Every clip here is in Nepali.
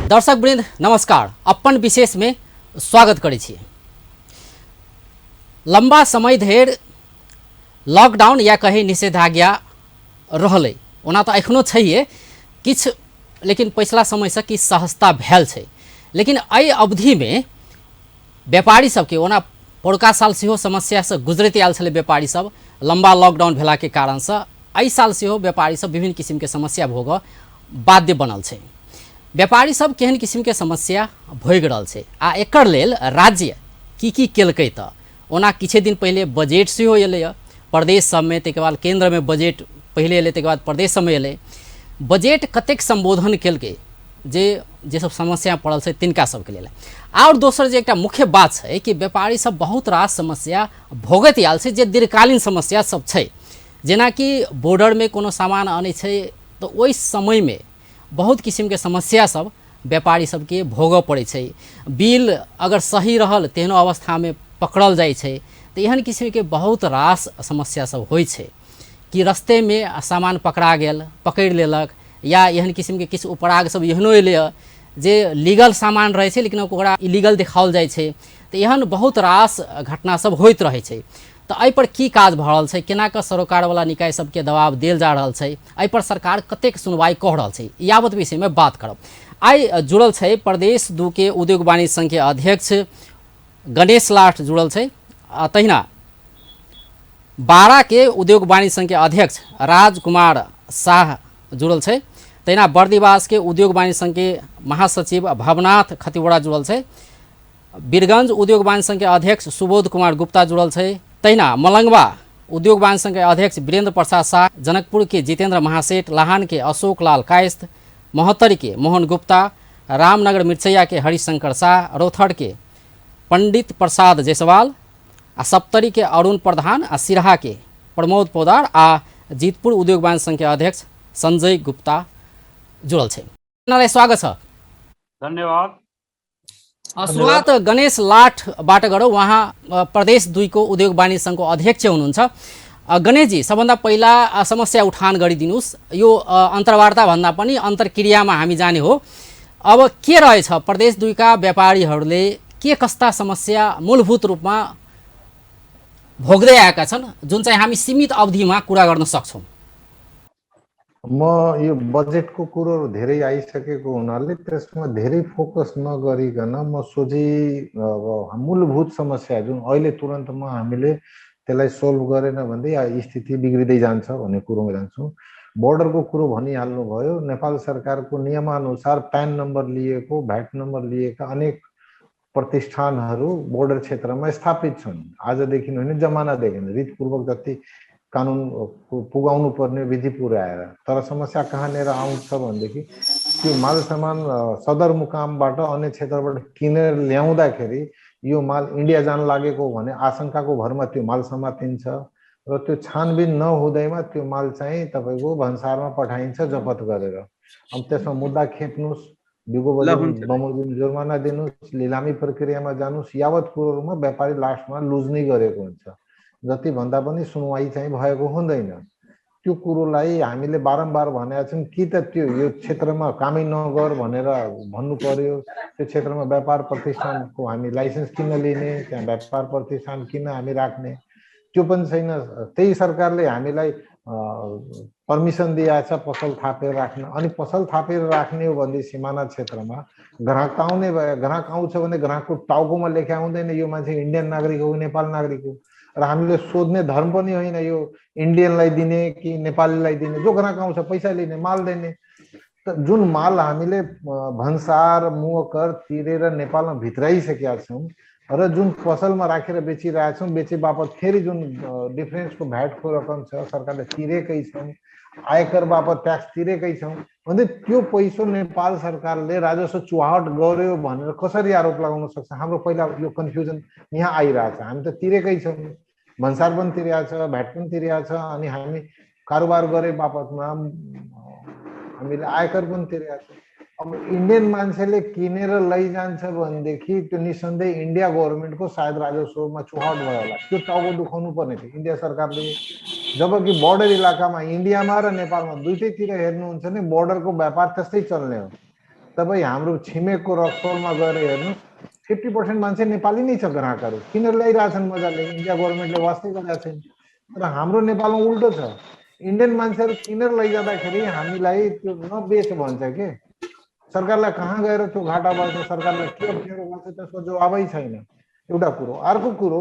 दर्शकवृन्द नमस्कार, अपन विशेष में स्वागत करै छी। लंबा समय धरि लॉकडाउन या कहीं निषेधाज्ञा रहलै, ओना तो एखनो छैहे किछ, लेकिन पिछला समय से किछ सहजता भेल छै। लेकिन एहि अवधि में व्यापारी सबके ओना पौरका साल सेहो समस्या से गुजरैत आयल छलै। व्यापारी सब लंबा लॉकडाउन भेला के कारण से एहि साल सेहो व्यापारी सब विभिन्न किस्म के समस्या भोगऽ बाध्य बनल छै। व्यापारी सब केहन किस्म के समस्या भोगि रहल छै आ एकर लेल राज्य की केलकै तऽ ओना किछे दिन पहले बजट सेहो एलै प्रदेश सब में, ताहिके बाद केंद्र में बजट पहले एलै, ताहिके बाद प्रदेश सब में एलै। बजट कतेक संबोधन केलकै जे सब समस्या पड़ल छै तिनका सबके लेल। और दोसर जे एकटा मुख्य बात छै कि व्यापारी सब बहुत रास समस्या भोगैत आयल छै जे दीर्घकालीन समस्या सब छै। जेनाकि बॉर्डर में कोनो सामान आनै छै तो ओहि समय में बहुत किस्म के समस्या सब व्यापारी सबके भोगऽ पड़ै छै। बिल अगर सही रहल तेहनो अवस्था में पकड़ल जाइ छै तो एहन किस्म के बहुत रास समस्या सब होइ छै कि रस्ते में सामान पकड़ा गेल, पकड़ लेलक, या एहन किस्म के किछु उपराग सब एहनो एलै जे लीगल सामान रहै छै लेकिन ओकरा इलीगल देखाओल जाइ छै। तो एहन बहुत रास घटना सब होइत रहै छै। तो एहि पर की काज भऽ रहल छै, केना कऽ सरोकारवाला निकाय सबके दबाव देल जा रहल छै, एहि पर सरकार कतेक सुनवाई कऽ रहल छै, यावत विषय में बात करब। आइ जुड़ल छै प्रदेश 2 के उद्योग वाणिज्य संघ के अध्यक्ष गणेश लाठ जुड़ल छै, तहिना 12 के उद्योग वाणिज्य संघ के अध्यक्ष राजकुमार शाह जुड़ल छै, तहिना बर्दिवास के उद्योग वाणिज्य संघ के महासचिव भवनाथ खतिवड़ा जुड़ल छै, बीरगंज उद्योग वाणिज्य संघ के अध्यक्ष सुबोध कुमार गुप्ता जुड़ल छै, तहिना मलंगवा उद्योग वाणिज्य संघ के अध्यक्ष वीरेंद्र प्रसाद शाह, जनकपुर के जितेंद्र महासेठ, लाहन के अशोक लाल कायस्थ, महोत्तरी के मोहन गुप्ता, रामनगर मिर्चैया के हरिशंकर शाह, रोथड़ के पंडित प्रसाद जायसवाल, आ सप्तरी के अरुण प्रधान, आ सिरहा के प्रमोद पोदार, आ जीतपुर उद्योग वाणिज्य संघ के अध्यक्ष संजय गुप्ता जुड़ल छै। स्वागत छ। धन्यवाद। शुरुआत गणेश लाठबाट गरौँ। उहाँ प्रदेश 2 को उद्योग वाणिज्य संघको अध्यक्ष हुनुहुन्छ। गणेशजी, सबभन्दा पहिला समस्या उठान गरिदिनुहोस्। यो अन्तर्वार्ता भन्दा पनि अन्तर्क्रियामा हामी जाने हो। अब के रहेछ प्रदेश 2 का व्यापारीहरूले के कस्ता समस्या मूलभूत रूपमा भोग्दै आएका छन् जुन चाहिँ हामी सीमित अवधिमा कुरा गर्न सक्छौँ? म यो बजेटको कुरो धेरै आइसकेको हुनाले त्यसमा धेरै फोकस नगरिकन म सोझै मूलभूत समस्या जुन अहिले तुरन्तमा हामीले त्यसलाई सोल्भ गरेन भने स्थिति बिग्रिँदै जान्छ भन्ने कुरोमा जान्छु। बोर्डरको कुरो भनिहाल्नु भयो। नेपाल सरकारको नियमानुसार प्यान नम्बर लिएको, भ्याट नम्बर लिएका अनेक प्रतिष्ठानहरू बोर्डर क्षेत्रमा स्थापित छन्। आजदेखि होइन, जमानादेखि रीतपूर्वक जति कानुन पुगाउनु पर्ने विधि पुर्याएर। तर समस्या कहाँनिर आउँछ भनेदेखि त्यो माल सामान सदरमुकामबाट अन्य क्षेत्रबाट किनेर ल्याउँदाखेरि यो माल इन्डिया जान लागेको भने आशंकाको भरमा त्यो माल समातिन्छ र त्यो छानबिन नहुँदैमा त्यो माल चाहिँ तपाईको भन्सारमा पठाइन्छ जफत गरेर। अब त्यसमा मुद्दा खेप्नुस्, बमोजिम जुर्माना दिनुस्, लिलामी प्रक्रियामा जानुस्, यावत कुरोहरूमा व्यापारी लास्टमा लुज नै गरेको हुन्छ। जति भन्दा पनि सुनवाई चाहिँ भएको हुँदैन। त्यो कुरोलाई हामीले बारम्बार भनेका छौँ कि त त्यो यो क्षेत्रमा कामै नगर भनेर भन्नु पर्यो। त्यो क्षेत्रमा व्यापार प्रतिष्ठानको हामी लाइसेन्स किन लिने, त्यहाँ व्यापार प्रतिष्ठान किन हामी राख्ने, त्यो पनि छैन। त्यही सरकारले हामीलाई पर्मिसन दिएछ पसल थापेर राख्न। अनि पसल थापेर राख्ने हो भने सिमाना क्षेत्रमा ग्राहक आउने भयो, ग्राहक आउँछ भने ग्राहकको टाउकोमा लेखा हुँदैन यो मान्छे इन्डियन नागरिक हो नेपाल नागरिक हो। र हामीले सोध्ने धर्म पनि होइन यो इन्डियनलाई दिने कि नेपालीलाई दिने। जो ग्राहक आउँछ पैसा लिने, माल दिने। त जुन माल हामीले भन्सार मुकर तिरेर नेपालमा भित्राइसकेका छौँ र जुन पसलमा राखेर बेचिरहेछौँ, बेचे बापत फेरि जुन डिफरेन्सको भ्याटको रकम छ सरकारले तिरेकै छौँ, आयकर बापत ट्याक्स तिरेकै छौँ भने त्यो पैसा नेपाल सरकारले राजस्व चुहाट गर्यो भनेर कसरी आरोप लगाउन सक्छ? हाम्रो पहिला यो कन्फ्युजन यहाँ आइरहेछ। हामी त तिरेकै छौँ, भन्सार पनि तिरेको छ, भ्याट पनि तिरेको छ, अनि हामी कारोबार गरे बापतमा हामीले आयकर पनि तिरेको छ। अब इन्डियन मान्छेले किनेर लैजान्छ भनेदेखि त्यो निसन्देह इन्डिया गभर्मेन्टको सायद राजस्वमा चुहाट भयो होला। त्यो टाउको दुखाउनु पर्ने थियो इन्डिया सरकारले। जबकि बोर्डर इलाकामा इन्डियामा र नेपालमा दुईटैतिर हेर्नुहुन्छ भने बोर्डरको व्यापार त्यस्तै चल्ने हो। तपाईँ हाम्रो छिमेकको रक्सौलमा गएर हेर्नुहोस् 50% मान्छे नेपाली नै छ ग्राहकहरू, किनेर ल्याइरहेछन् मजाले, इन्डिया गभर्मेन्टले वास्तै गरेको छैन। तर हाम्रो नेपालमा उल्टो छ, इन्डियन मान्छेहरू किनेर लैजाँदाखेरि हामीलाई त्यो नबेच भन्छ के, सरकारलाई कहाँ गएर त्यो घाटा बढ्छ, सरकारलाई के अप्ठ्यारो गर्छ त्यसको जवाबै छैन, एउटा कुरो। अर्को कुरो,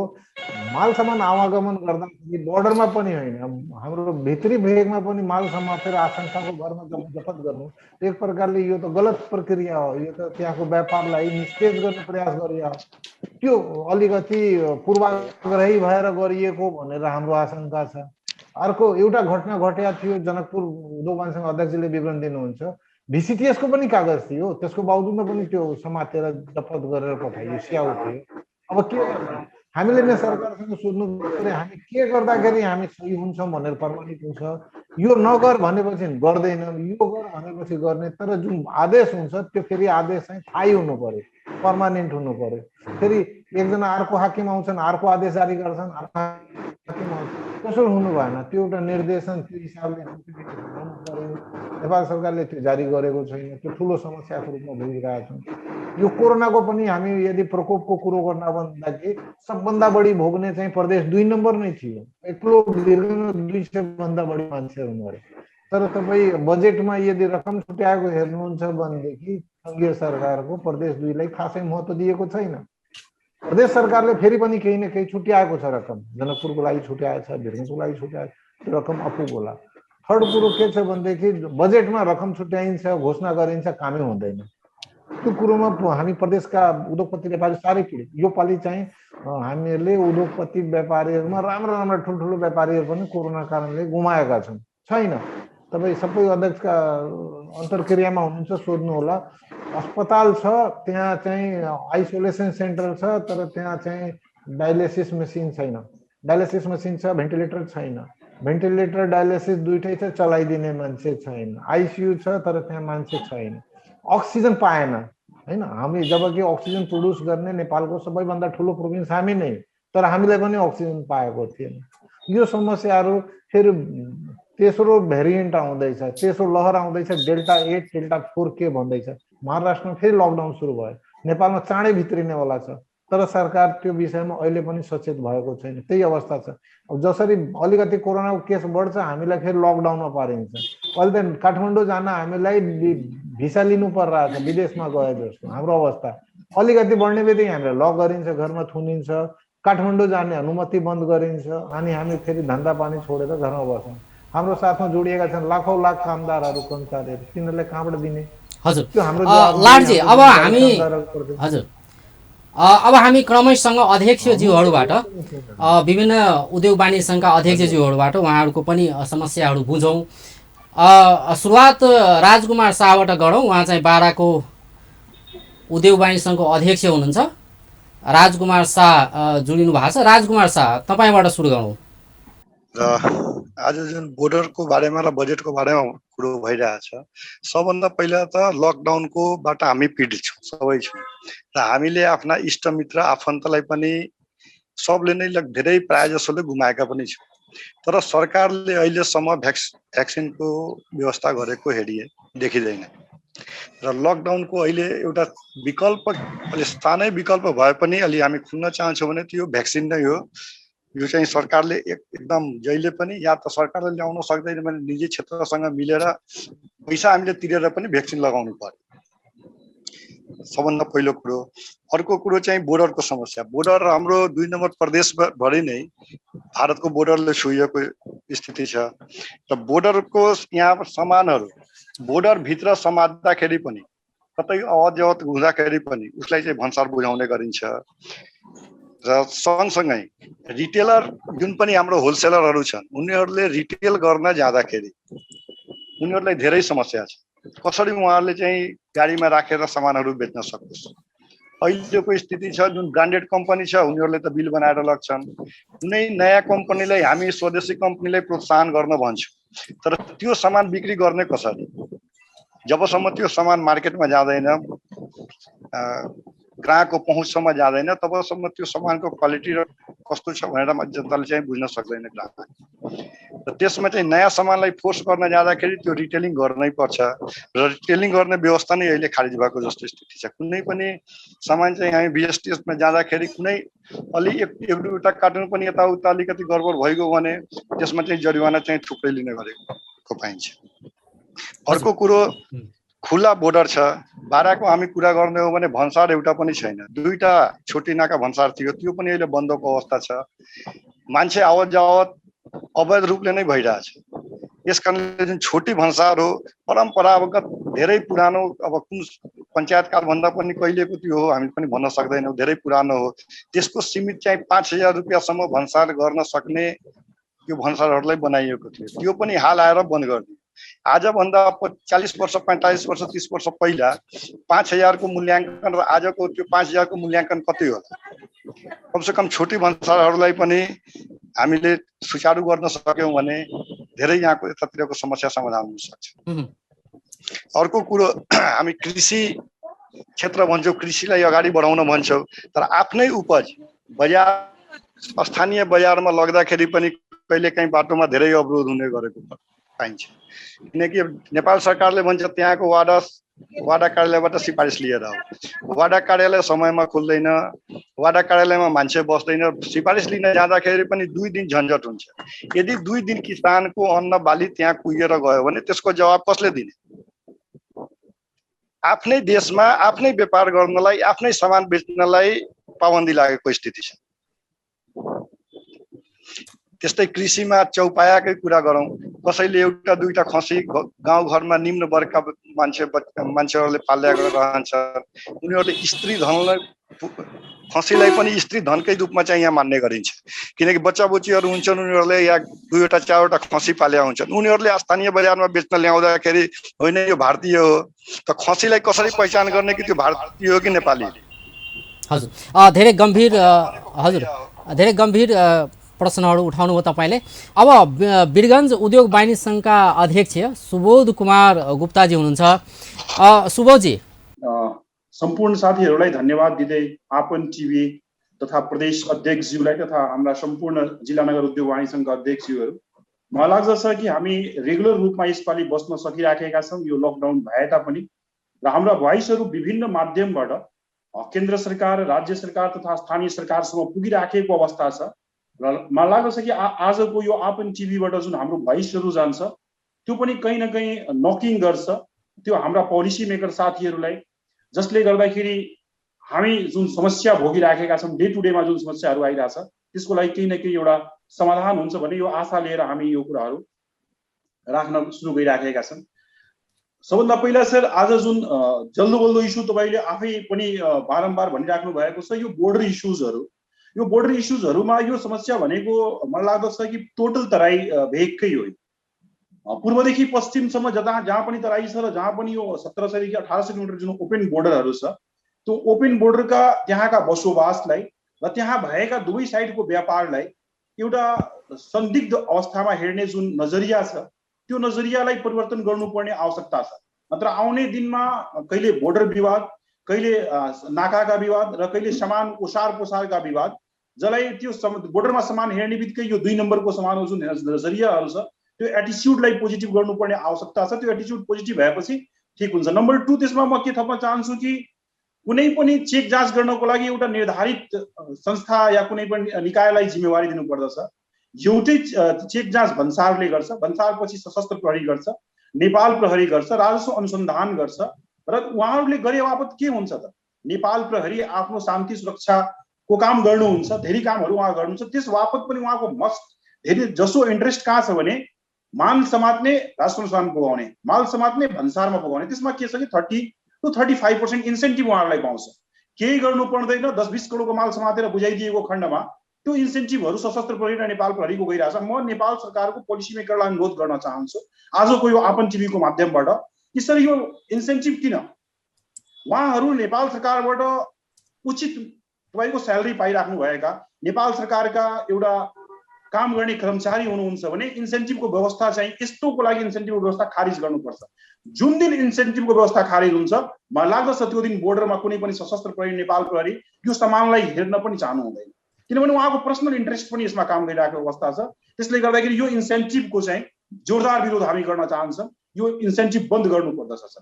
माल सामान आवागमन गर्दाखेरि बोर्डरमा पनि होइन, हाम्रो भित्री भेगमा पनि माल समातेर आशंकाको भरमा जफत गर्नु एक प्रकारले यो त गलत प्रक्रिया हो, यो त त्यहाँको व्यापारलाई निस्तेज गर्ने प्रयास गरियो, त्यो अलिकति पूर्वाग्रही भएर गरिएको भनेर हाम्रो आशंका छ। अर्को एउटा घटना घटेको थियो, जनकपुर उद्योग वाणिज्य संघ अध्यक्षले विवरण दिनुहुन्छ, भिसिटिएसको पनि कागज थियो, त्यसको बावजुदमा पनि त्यो समातेर जफत गरेर पठाइयो, स्याउ थियो। अब के गर्नु, हामीले नै सरकारसँग सोध्नु पर्यो, हामी के गर्दाखेरि हामी सही हुन्छौँ भनेर प्रमाणित हुन्छ। यो नगर भनेपछि गर्दैन, यो गर भनेपछि गर्ने, तर जुन आदेश हुन्छ त्यो फेरि आदेश चाहिँ थाहै हुनु पर्यो, पर्मानेन्ट हुनु पर्यो। फेरि एकजना अर्को हाकिम आउँछन्, अर्को आदेश जारी गर्छन्, अर्को हाकिम आउँछ, त्यसो हुनु भएन। त्यो एउटा निर्देशन त्यो हिसाबले हुनु पर्यो। नेपाल सरकारले त्यो जारी गरेको छैन, त्यो ठुलो समस्याको रूपमा भोगिरहेको छ। यो कोरोनाको पनि हामी यदि प्रकोपको कुरो गर्न भन्दाखेरि सबभन्दा बढी भोग्ने चाहिँ प्रदेश 2 नम्बर नै थियो, एक्लो 200 भन्दा बढी मान्छे हुनुहुन्थ्यो। तर तपाईँ बजेटमा यदि रकम छुट्याएको हेर्नुहुन्छ भनेदेखि सङ्घीय सरकारको प्रदेश 2 लाई खासै महत्त्व दिएको छैन। प्रदेश सरकारले फेरि पनि केही न केही छुट्याएको छ रकम, जनकपुरको लागि छुट्याएको छ, भिर्गुनको लागि छुट्याएको छ, त्यो रकम अपुग होला। थर्ड कुरो के छ भनेदेखि बजेटमा रकम छुट्याइन्छ, घोषणा गरिन्छ, कामै हुँदैन। त्यो कुरोमा हामी प्रदेशका उद्योगपति व्यापारी साह्रै पीडित। यो पालि चाहिँ हामीहरूले उद्योगपति व्यापारीहरूमा राम्रा ठुल्ठुलो व्यापारीहरू पनि कोरोना कारणले गुमाएका छन्। छैन, तपाईँ सबै अध्यक्षका अन्तर्क्रियामा हुनुहुन्छ, सोध्नु होला। अस्पताल छ, त्यहाँ चाहिँ आइसोलेसन सेन्टर छ, तर त्यहाँ चाहिँ डायलिसिस मेसिन छैन, डायलिसिस मेसिन छ, भेन्टिलेटर छैन, भेन्टिलेटर डायलिसिस दुइटै छ, चलाइदिने मान्छे छैन, आइसियु छ तर त्यहाँ मान्छे छैन, अक्सिजन पाएन हैन। हामी जबकि अक्सिजन प्रोड्युस गर्ने नेपालको सबैभन्दा ठुलो प्रोभिन्स हामी नै, तर हामीलाई पनि अक्सिजन पाएको थिएन। यो समस्याहरू फेरि तेस्रो भेरिएन्ट आउँदैछ, तेस्रो लहर आउँदैछ, डेल्टा 8 डेल्टा 4 के भन्दैछ। महाराष्ट्रमा फेरि लकडाउन सुरु भयो, नेपालमा चाँडै भित्रिनेवाला छ, तर सरकार त्यो विषयमा अहिले पनि सचेत भएको छैन। त्यही अवस्था छ। अब जसरी अलिकति कोरोनाको केस बढ्छ हामीलाई फेरि लकडाउनमा पारिन्छ। अहिले त काठमाडौँ जान हामीलाई भिसा लिनु परिरहेछ, विदेशमा गए जस्तो हाम्रो अवस्था। अलिकति बढ्ने बित्तिकै हामीलाई लक गरिन्छ, घरमा थुनिन्छ, काठमाडौँ जाने अनुमति बन्द गरिन्छ, अनि हामी फेरि धन्दा पानी छोडेर घरमा बस्छौँ। हाम्रो साथमा जोडिएका छन् लाखौँ लाख कामदारहरू, कर्मचारीहरू, तिनीहरूलाई कहाँबाट दिने? हजुर त्यो हाम्रो लाडजी, अब हामी हजुर अब हामी क्रमशसँग अध्यक्षज्यूहरूबाट विभिन्न उद्योग वाणिज्य सङ्घका अध्यक्षज्यूहरूबाट उहाँहरूको पनि समस्याहरू बुझौँ। सुरुवात राजकुमार शाहबाट गरौँ। उहाँ चाहिँ बाराको उद्योग वाणिज्य सङ्घको अध्यक्ष हुनुहुन्छ। राजकुमार शाह जोडिनु भएको छ। राजकुमार शाह, तपाईँबाट सुरु गरौँ। र आज जुन बोर्डरको बारेमा र बजेटको बारेमा कुरो भइरहेछ, सबभन्दा पहिला त लकडाउनको बाट हामी पीडित छौँ, सबै छौँ, र हामीले आफ्ना इष्टमित्र आफन्तलाई पनि सबले नै धेरै प्राय जसोले गुमाएका पनि छौँ। तर सरकारले अहिलेसम्म भ्याक्सिनको व्यवस्था गरेको हेरिए देखिँदैन, र लकडाउनको अहिले एउटा विकल्प, सानै विकल्प भए पनि अलि हामी खुल्न चाहन्छौँ भने त्यो भ्याक्सिन नै हो। यो चाहिँ सरकारले एकदम जहिले पनि, या त सरकारले ल्याउन सक्दैन भने निजी क्षेत्रसँग मिलेर पैसा हामीले तिरेर पनि भ्याक्सिन लगाउनु पर्यो, सबभन्दा पहिलो कुरो। अर्को कुरो चाहिँ बोर्डरको समस्या। बोर्डर हाम्रो 2 नम्बर प्रदेशभरि नै भारतको बोर्डरले छुइएको स्थिति छ, र बोर्डरको यहाँ सामानहरू बोर्डरभित्र समात्दाखेरि पनि, कतै अवजवत हुँदाखेरि पनि उसलाई चाहिँ भन्सार बुझाउने गरिन्छ। र सँगसँगै रिटेलर जुन पनि हाम्रो होलसेलरहरू छन्, उनीहरूले रिटेल गर्न जाँदाखेरि उनीहरूलाई धेरै समस्या छ। कसरी उहाँहरूले चाहिँ गाडीमा राखेर सामानहरू बेच्न सक्छ। अहिलेको स्थिति छ, जुन ब्रान्डेड कम्पनी छ उनीहरूले त बिल बनाएर लग्छन्। कुनै नयाँ कम्पनीलाई हामी स्वदेशी कम्पनीलाई प्रोत्साहन गर्न भन्छौँ, तर त्यो सामान बिक्री गर्ने कसरी? जबसम्म त्यो सामान मार्केटमा जाँदैन, ग्राहकको पहुँचसम्म जाँदैन, तबसम्म त्यो सामानको क्वालिटी र कस्तो छ भनेर जनताले चाहिँ बुझ्न सक्दैन ग्राहक। र त्यसमा चाहिँ नयाँ सामानलाई फोर्स गर्न जाँदाखेरि त्यो रिटेलिङ गर्नै पर्छ र रिटेलिङ गर्ने व्यवस्था नै अहिले खारिज भएको जस्तो स्थिति छ। कुनै पनि सामान चाहिँ हामी बिएसटिएसमा जाँदाखेरि कुनै अलि एक दुईवटा कार्टुन पनि यताउता अलिकति गडबड भइगयो भने त्यसमा चाहिँ जरिवाना चाहिँ थुप्रै लिने गरेको पाइन्छ। अर्को कुरो खुला बोर्डर छ। बाराको हामी कुरा गर्ने हो भने भन्सार एउटा पनि छैन। दुईटा छोटी नाका भन्सार थियो, त्यो पनि अहिले बन्दको अवस्था छ। मान्छे आवत जावत अवैध रूपले नै भइरहेछ। यस कारणले जुन छोटी भन्सार हो परम्परागत धेरै पुरानो, अब कुन पञ्चायत काल भन्दा पनि कहिलेको त्यो हो हामी पनि भन्न सक्दैनौँ, धेरै पुरानो हो। त्यसको सीमित चाहिँ 5,000 रुपियाँसम्म भन्सार गर्न सक्ने त्यो भन्सारहरूलाई बनाइएको थियो। त्यो पनि हाल आएर बन्द गरिदियो। आजभन्दा 40 वर्ष 45 वर्ष 30 वर्ष पहिला 5,000 को मूल्याङ्कन र आजको त्यो 5,000 को मूल्याङ्कन कति होला? कमसेकम छोटी भन्सारहरूलाई पनि हामीले सुचारू गर्न सक्यौँ भने धेरै यहाँको यतातिरको समस्या समाधान हुन सक्छ। अर्को कुरो हामी कृषि क्षेत्र भन्छौँ, कृषिलाई अगाडि बढाउन भन्छौँ, तर आफ्नै उपज बजार स्थानीय बजारमा लग्दाखेरि पनि कहिलेकाहीँ बाटोमा धेरै अवरोध हुने गरेको पाइन्छ। किनकि नेपाल सरकारले भन्छ त्यहाँको वाडा कार्यालयबाट सिफारिस लिएर हो। वाडा कार्यालय समयमा खुल्दैन, वाडा कार्यालयमा मान्छे बस्दैन। सिफारिस लिन जाँदाखेरि पनि 2 दिन झन्झट हुन्छ। यदि 2 दिन किसानको अन्न बाली त्यहाँ कुहिएर गयो भने त्यसको जवाब कसले दिने? आफ्नै देशमा आफ्नै व्यापार गर्नलाई, आफ्नै सामान बेच्नलाई पाबन्दी लागेको स्थिति छ। त्यस्तै कृषिमा चौपायाकै कुरा गरौँ, कसैले एउटा दुईटा खसी गाउँघरमा निम्न वर्गका मान्छेहरूले पालेका रहन्छन्। उनीहरूले स्त्री धनलाई, खसीलाई पनि स्त्री धनकै रूपमा चाहिँ यहाँ मान्ने गरिन्छ। किनकि बच्चा बुच्चीहरू हुन्छन्, उनीहरूले या 2वटा 4वटा खसी पालेका हुन्छन्। उनीहरूले स्थानीय बजारमा बेच्न ल्याउँदाखेरि होइन यो भारतीय हो, त खसीलाई कसरी पहिचान गर्ने कि त्यो भारतीय हो कि नेपाली? हजुर, धेरै गम्भीर धेरै गम्भीर प्रश्नहरू उठाउनुभयो तपाईँले। अब वीरगञ्ज उद्योग वाणिज्य सङ्घका अध्यक्ष सुबोध कुमार गुप्ताजी हुनुहुन्छ। सुबोधजी, सम्पूर्ण साथीहरूलाई धन्यवाद दिँदै आपन टिभी तथा प्रदेश अध्यक्षज्यूलाई तथा हाम्रा सम्पूर्ण जिल्ला नगर उद्योग वाणिज्य सङ्घका अध्यक्षज्यूहरू, मलाई लाग्दछ कि हामी रेगुलर रूपमा यसपालि बस्न सकिराखेका छौँ यो लकडाउन भए तापनि, र हाम्रा भोइसहरू विभिन्न माध्यमबाट केन्द्र सरकार, राज्य सरकार तथा स्थानीय सरकारसम्म पुगिराखेको अवस्था छ। र मलाई लाग्दछ कि आजको यो आपन टिभीबाट जुन हाम्रो भोइसहरू जान्छ त्यो पनि कहीँ न कहीँ नकिङ गर्छ त्यो हाम्रा पोलिसी मेकर साथीहरूलाई, जसले गर्दाखेरि हामी जुन समस्या भोगिराखेका छौँ, डे टु डेमा जुन समस्याहरू आइरहेछ त्यसको लागि केही न केही एउटा समाधान हुन्छ भन्ने यो आशा लिएर हामी यो कुराहरू राख्न सुरु गरिराखेका छौँ। सबभन्दा पहिला सर, आज जुन जल्दो बल्दो इस्यु तपाईँले आफै पनि बारम्बार भनिराख्नु भएको छ, यो बोर्डर इस्युजहरू, यो बोर्डर इस्युजहरूमा यो समस्या भनेको मलाई लाग्दछ कि टोटल तराई भेगकै हो। पूर्वदेखि पश्चिमसम्म जहाँ पनि तराई छ र जहाँ पनि यो 1700 कि 1800 किलोमिटर जुन ओपन बोर्डरहरू छ, त्यो ओपन बोर्डरका त्यहाँका बसोबासलाई र त्यहाँ भएका दुवै साइडको व्यापारलाई एउटा संदिग्ध अवस्थामा हेर्ने जुन नजरिया छ त्यो नजरियालाई परिवर्तन गर्नुपर्ने आवश्यकता छ। नत्र आउने दिनमा कहिले बोर्डर विवाद, कहिले नाकाका विवाद र कहिले सामान ओसार पोसारका विवाद, जसलाई त्यो बोर्डरमा सामान हेर्ने बित्तिकै यो 2 नम्बरको सामान जुन नजरियाहरू छ त्यो एटिच्युडलाई पोजिटिभ गर्नुपर्ने आवश्यकता छ। त्यो एटिच्युड पोजिटिभ भएपछि ठिक हुन्छ। नम्बर 2, त्यसमा म के थप्न चाहन्छु कि कुनै पनि चेक जाँच गर्नको लागि एउटा निर्धारित संस्था या कुनै पनि निकायलाई जिम्मेवारी दिनुपर्दछ। एउटै चेक जाँच भन्सारले गर्छ, भन्सारपछि सशस्त्र प्रहरी गर्छ, नेपाल प्रहरी गर्छ, राजस्व अनुसन्धान गर्छ, र उहाँहरूले गरे बापत के हुन्छ त? नेपाल प्रहरी आफ्नो शान्ति सुरक्षाको काम गर्नुहुन्छ, धेरै कामहरू उहाँ गर्नुहुन्छ, त्यस बापत पनि उहाँको मस्ट धेरै जसो इन्ट्रेस्ट कहाँ छ भने माल समात्ने, राजस्व अनुसन्धान पुगाउने, माल समात्ने, भन्सारमा पुगाउने। त्यसमा के छ कि 30 to 35% इन्सेन्टिभ उहाँहरूलाई पाउँछ। केही गर्नु पर्दैन, 10-20 करोडको माल समातेर बुझाइदिएको खण्डमा त्यो इन्सेन्टिभहरू सशस्त्र प्रहरी र नेपाल प्रहरीको गइरहेछ। म नेपाल सरकारको पोलिसी मेकरलाई अनुरोध गर्न चाहन्छु आजको यो आपन टिभीको माध्यमबाट कि सर यो इन्सेन्टिभ किन? उहाँहरू नेपाल सरकारबाट उचित तपाईँको स्यालेरी पाइराख्नु भएका नेपाल सरकारका एउटा काम गर्ने कर्मचारी हुनुहुन्छ भने इन्सेन्टिभको व्यवस्था चाहिँ यस्तोको लागि इन्सेन्टिभको व्यवस्था खारिज गर्नुपर्छ। जुन दिन इन्सेन्टिभको व्यवस्था खारिज हुन्छ मलाई लाग्दछ त्यो दिन बोर्डरमा कुनै पनि सशस्त्र प्रहरी, नेपाल प्रहरी यो सामानलाई हेर्न पनि चाहनु हुँदैन, किनभने उहाँको पर्सनल इन्ट्रेस्ट पनि यसमा काम गरिरहेको अवस्था छ। त्यसले गर्दाखेरि यो इन्सेन्टिभको चाहिँ जोरदार विरोध हामी गर्न चाहन्छौँ। यो इन्सेन्टिभ बन्द गर्नुपर्दछ सर।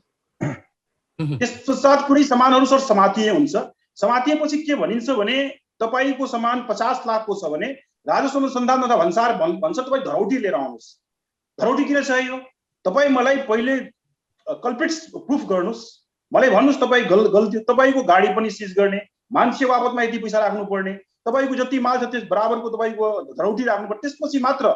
त्यस पश्चात कुनै सामानहरू सर समातिए हुन्छ। समातिएपछि के भनिन्छ भने तपाईँको सामान 50 लाखको छ भने राजस्व अनुसन्धान तथा भन्सार भन्छ तपाईँ धरौटी लिएर आउनुहोस्। धरौटी किन चाहियो? तपाईँ मलाई पहिले कल्प्रिट्स प्रुफ गर्नुहोस्, मलाई भन्नुहोस् तपाईँ गल्ती, तपाईँको गाडी पनि सिज गर्ने, मान्छे बाबतमा यति पैसा राख्नुपर्ने, तपाईँको जति माल छ त्यस बराबरको तपाईँको धरौटी राख्नुपर्छ। त्यसपछि मात्र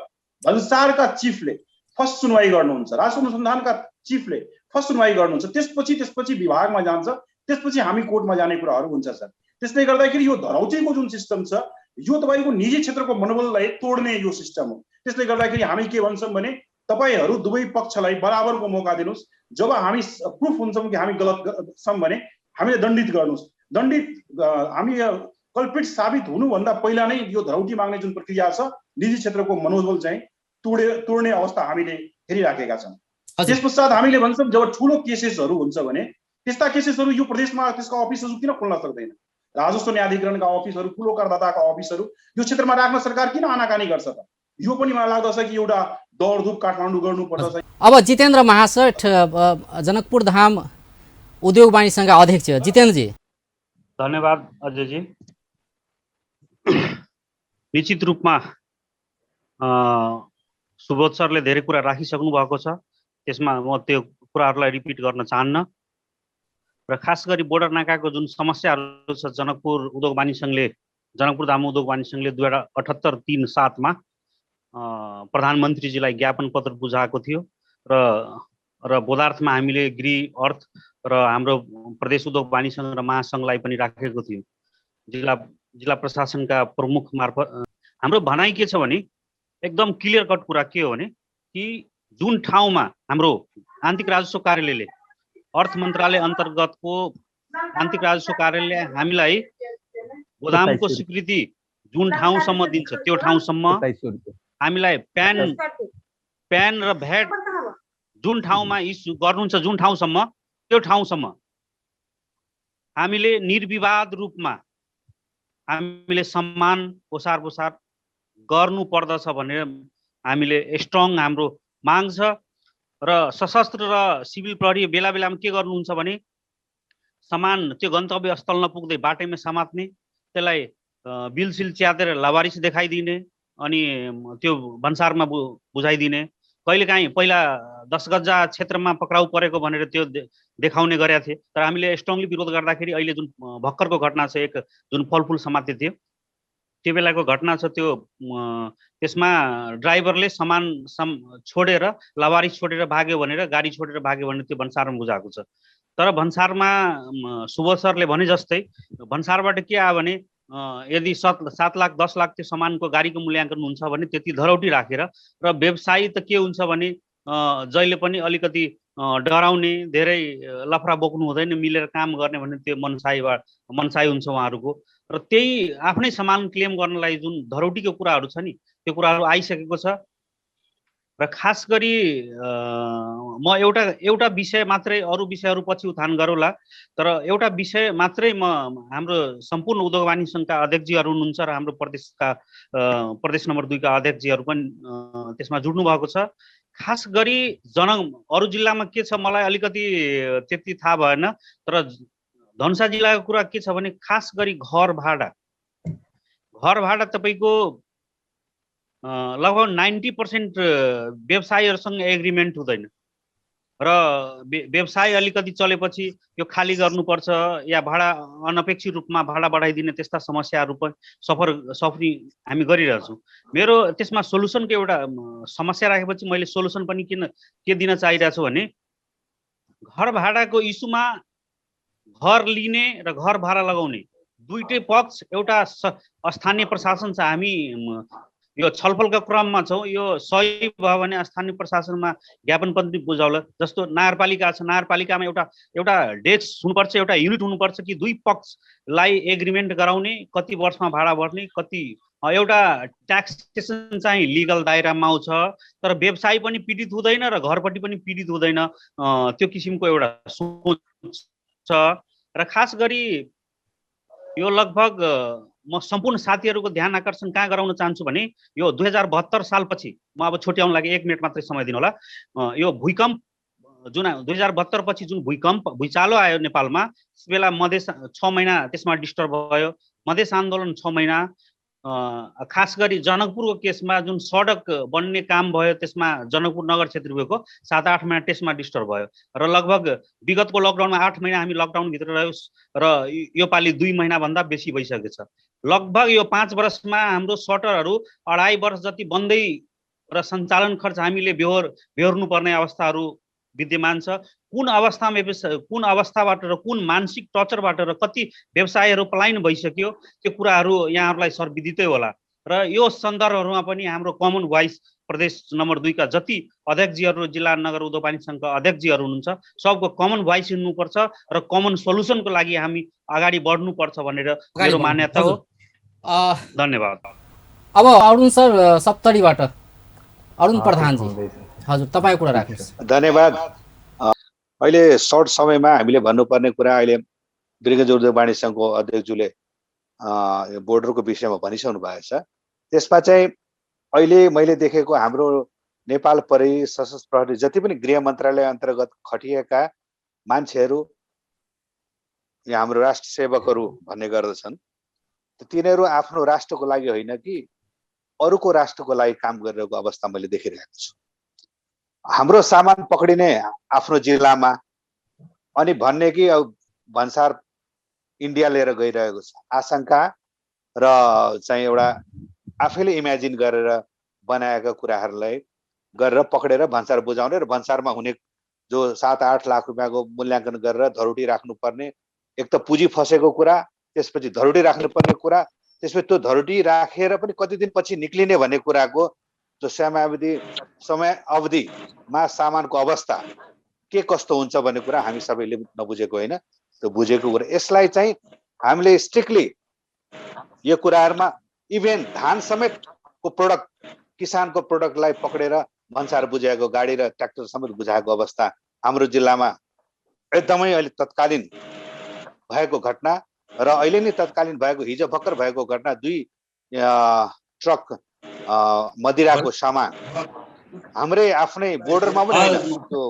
भन्सारका चिफले फर्स्ट सुनवाई गर्नुहुन्छ, राजस्व अनुसन्धानका चिफले फर्स्ट सुनवाई गर्नुहुन्छ, त्यसपछि विभागमा जान्छ, त्यसपछि हामी कोर्टमा जाने कुराहरू हुन्छ सर। त्यसले गर्दाखेरि यो धरौटीको जुन सिस्टम छ यो तपाईँको निजी क्षेत्रको मनोबललाई तोड्ने यो सिस्टम हो। त्यसले गर्दाखेरि हामी के भन्छौँ भने तपाईँहरू दुवै पक्षलाई बराबरको मौका दिनुहोस्। जब हामी प्रुफ हुन्छौँ कि हामी गलत छौँ भने हामीले दण्डित गर्नुहोस्। दण्डित हामी कल्प्रिट साबित हुनुभन्दा पहिला नै यो धरौटी माग्ने जुन प्रक्रिया छ निजी क्षेत्रको मनोबल चाहिँ तोड्ने अवस्था हामीले हेरिराखेका छौँ। त्यस पश्चात हामीले भन्छौँ जब ठुलो केसेसहरू हुन्छ भने त्यस्ता केसेसहरू यो प्रदेशमा त्यसका अफिसहरू किन खोल्न सक्दैन? राजस्व न्यायाधिकरणका अफिसहरू, ठुलो करदाताका अफिसहरू यो क्षेत्रमा राख्न सरकार किन आनाकानी गर्छ त? यो पनि मलाई लाग्दछ कि एउटा दौडधुप काठमाडौँ गर्नुपर्दछ। अब जितेन्द्र महासेठ, जनकपुर धाम उद्योग वाणिज्य संघका अध्यक्ष, जितेन्द्रजी। धन्यवाद अजयजी। निश्चित रूपमा सुबोध सरले धेरै कुरा राखिसक्नु भएको छ, त्यसमा म त्यो कुराहरूलाई रिपिट गर्न चाहन्न। र खास गरी बोर्डर नाकाको जुन समस्याहरू छ जनकपुर उद्योग वाणिज्य संघले, जनकपुर धाम उद्योग वाणिज्य संघले 2078-3-7 मा प्रधानमन्त्रीजीलाई ज्ञापन पत्र बुझाएको थियो र बोधार्थमा हामीले गृह, अर्थ र हाम्रो प्रदेश उद्योग वाणिज्य संघ र महासंघलाई पनि राखेको थियो। जिल्ला प्रशासनका प्रमुख मार्फत हाम्रो भनाइ के छ भने एकदम क्लियर कट कुरा के हो भने कि जुन ठाउँमा हाम्रो आन्तरिक राजस्व कार्यालयले, अर्थ मन्त्रालय अन्तर्गतको आन्तरिक राजस्व कार्यालयले हामीलाई गोदामको स्वीकृति जुन ठाउँसम्म दिन्छ त्यो ठाउँसम्म हामीलाई प्यान र भ्याट जुन ठाउँमा इस्यु गर्नुहुन्छ जुन ठाउँसम्म त्यो ठाउँसम्म हामीले निर्विवाद रूपमा हामीले सम्मान ओसार पोसार गर्नु पर्दछ भनेर हामीले स्ट्रङ हाम्रो माग छ। र सशस्त्र र सिभिल प्रहरी बेला बेलामा के गर्नुहुन्छ भने सामान त्यो गन्तव्य स्थल नपुग्दै बाटैमा समात्ने, त्यसलाई बिलसिल च्यातेर लावारिस देखाइदिने अनि त्यो भन्सारमा बुझाइदिने। कहिलेकाहीँ पहिला 10 गजा क्षेत्रमा पक्राउ परेको भनेर त्यो देखाउने गरेका थिए, तर हामीले स्ट्रङली विरोध गर्दाखेरि अहिले जुन भर्खरको घटना छ, एक जुन फलफुल समाते थियो त्यो बेलाको घटना छ, त्यो त्यसमा ड्राइभरले सामान छोडेर लावारिस छोडेर भाग्यो भनेर, गाडी छोडेर भाग्यो भनेर त्यो भन्सारमा बुझाएको छ। तर भन्सारमा सुबोध सरले भने जस्तै भन्सारबाट के आयो भने यदि 7 लाख 10 लाख त्यो सामानको गाडीको मूल्याङ्कन हुन्छ भने त्यति धरौटी राखेर र व्यवसायी त के हुन्छ भने जहिले पनि अलिकति डराउने, धेरै लफरा बोक्नु हुँदैन, मिलेर काम गर्ने भन्ने त्यो मनसाई हुन्छ उहाँहरूको। र त्यही आफ्नै सामान क्लेम गर्नलाई जुन धरौटीको कुराहरू छ नि त्यो कुराहरू आइसकेको छ। र खास गरी म एउटा विषय मात्रै, अरू विषयहरू पछि उत्थान गरौँला, तर एउटा विषय मात्रै म हाम्रो सम्पूर्ण उद्योग वाणिज्य संघका अध्यक्षजीहरू हुनुहुन्छ र हाम्रो प्रदेश नम्बर 2 का अध्यक्षजीहरू पनि त्यसमा जुड्नु भएको छ। खास गरी अरू जिल्लामा के छ मलाई अलिकति त्यति थाहा भएन, तर धनुषा जिल्लाको कुरा के छ भने खास गरी घर भाडा तपाईँको लगभग 90% व्यवसायीहरूसँग एग्रिमेन्ट हुँदैन र व्यवसाय अलिकति चलेपछि यो खाली गर्नुपर्छ या भाडा अनपेक्षित रूपमा भाडा बढाइदिने त्यस्ता समस्याहरू पनि सफरी हामी गरिरहेछौँ। मेरो त्यसमा सोलुसनको एउटा समस्या राखेपछि मैले सोलुसन पनि के दिन चाहिरहेको छु भने घर भाडाको इस्युमा घर लिने र घर भाडा लगाउने दुईटै पक्ष, एउटा स्थानीय प्रशासन छ, हामी यो छलफलका क्रममा छौँ, यो सही भयो भने स्थानीय प्रशासनमा ज्ञापन पत्र बुझाउला। जस्तो नगरपालिका छ, नगरपालिकामा एउटा डेस्क हुनुपर्छ, एउटा युनिट हुनुपर्छ कि दुई पक्षलाई एग्रिमेन्ट गराउने, कति वर्षमा भाडा बढ्ने, कति एउटा ट्याक्सेसन चाहिँ लिगल दायरामा आउँछ, तर व्यवसाय पनि पीडित हुँदैन र घरपट्टि पनि पीडित हुँदैन, त्यो किसिमको एउटा सोच छ। र खास गरी यो लगभग म सम्पूर्ण साथीहरूको ध्यान आकर्षण कहाँ गराउन चाहन्छु भने यो 2072 सालपछि, म अब छुट्याउन लागि 1 मिनट मात्रै समय दिनु होला, यो भूकम्प जुन 2072 पछि जुन भुइँचालो आयो नेपालमा, त्यस बेला मधेस 6 महिना त्यसमा डिस्टर्ब भयो, मधेस आन्दोलन 6 महिना, खास गरी जनकपुरको केसमा जुन सडक बन्ने काम भयो त्यसमा जनकपुर नगर क्षेत्रको 7-8 महिना त्यसमा डिस्टर्ब भयो र लगभग विगतको लकडाउनमा 8 महिना हामी लकडाउनभित्र रह्यौँ र यो पालि 2 महिनाभन्दा बेसी भइसकेको छ। लगभग यो 5 वर्षमा हाम्रो सटरहरू 2.5 वर्ष जति बन्दै र सञ्चालन खर्च हामीले बेहोर्नुपर्ने अवस्थाहरू विद्यमान छ। कुन अवस्थाबाट र कुन मानसिक टर्चरबाट र कति व्यवसायहरू पलायन भइसक्यो त्यो कुराहरू यहाँहरूलाई सर्वविदितै होला र यो सन्दर्भहरूमा पनि हाम्रो कमन भोइस प्रदेश नम्बर 2 का जति अध्यक्षजीहरू, जिल्ला नगर उद्योगवाणी सङ्घका अध्यक्षजीहरू हुनुहुन्छ सबको कमन भोइस हुनुपर्छ र कमन सोलुसनको लागि हामी अगाडि बढ्नुपर्छ भनेर मेरो मान्यता हो। धन्यवाद। अब अरुण सर सप्तरीबाट अरुण प्रधानजी, हजुर तपाईँको कुरा राख्नुहोस्। धन्यवाद। अहिले सर्ट समयमा हामीले भन्नुपर्ने कुरा अहिले वृहत उद्योगवाणी सङ्घको अध्यक्षज्यूले बोर्डरको विषयमा भनिसक्नु भएको छ। त्यसमा चाहिँ अहिले मैले देखेको हाम्रो नेपाल प्रहरी, सशस्त्र प्रहरी, जति पनि गृह मन्त्रालय अन्तर्गत खटिएका मान्छेहरू, यहाँ हाम्रो राष्ट्र सेवकहरू भन्ने गर्दछन्, तिनीहरू आफ्नो राष्ट्रको लागि होइन कि अरूको राष्ट्रको लागि काम गरिरहेको अवस्था मैले देखिरहेको छु। हाम्रो सामान पक्रिने आफ्नो जिल्लामा अनि भन्ने कि अब भन्सार इन्डिया लिएर गइरहेको छ, आशंका र चाहिँ एउटा आफैले इमेजिन गरेर बनाएका कुराहरूलाई गरेर पक्रेर भन्सार बुझाउने र भन्सारमा हुने जो 7-8 लाख रुपियाँको मूल्याङ्कन गरेर धरोटी राख्नुपर्ने, एक त पुँजी फसेको कुरा, त्यसपछि धरोटी राख्नुपर्ने कुरा, त्यसपछि त्यो धरोटी राखेर पनि कति दिनपछि निक्लिने भन्ने कुराको जो समय अवधिमा सामानको अवस्था के कस्तो हुन्छ भन्ने कुरा हामी सबैले नबुझेको होइन, त्यो बुझेको कुरा। यसलाई चाहिँ हामीले स्ट्रिक्टली यो कुराहरूमा इभेन धान समेतको प्रोडक्ट, किसानको प्रोडक्टलाई पक्रेर भन्सार बुझाएको गाडी र ट्र्याक्टर समेत बुझाएको अवस्था हाम्रो जिल्लामा एकदमै अहिले तत्कालीन भएको घटना र अहिले नै तत्कालीन भएको, हिजो भर्खर भएको घटना, 2 ट्रक मदिराको सामान हाम्रै आफ्नै बोर्डरमा पनि होइन, त्यो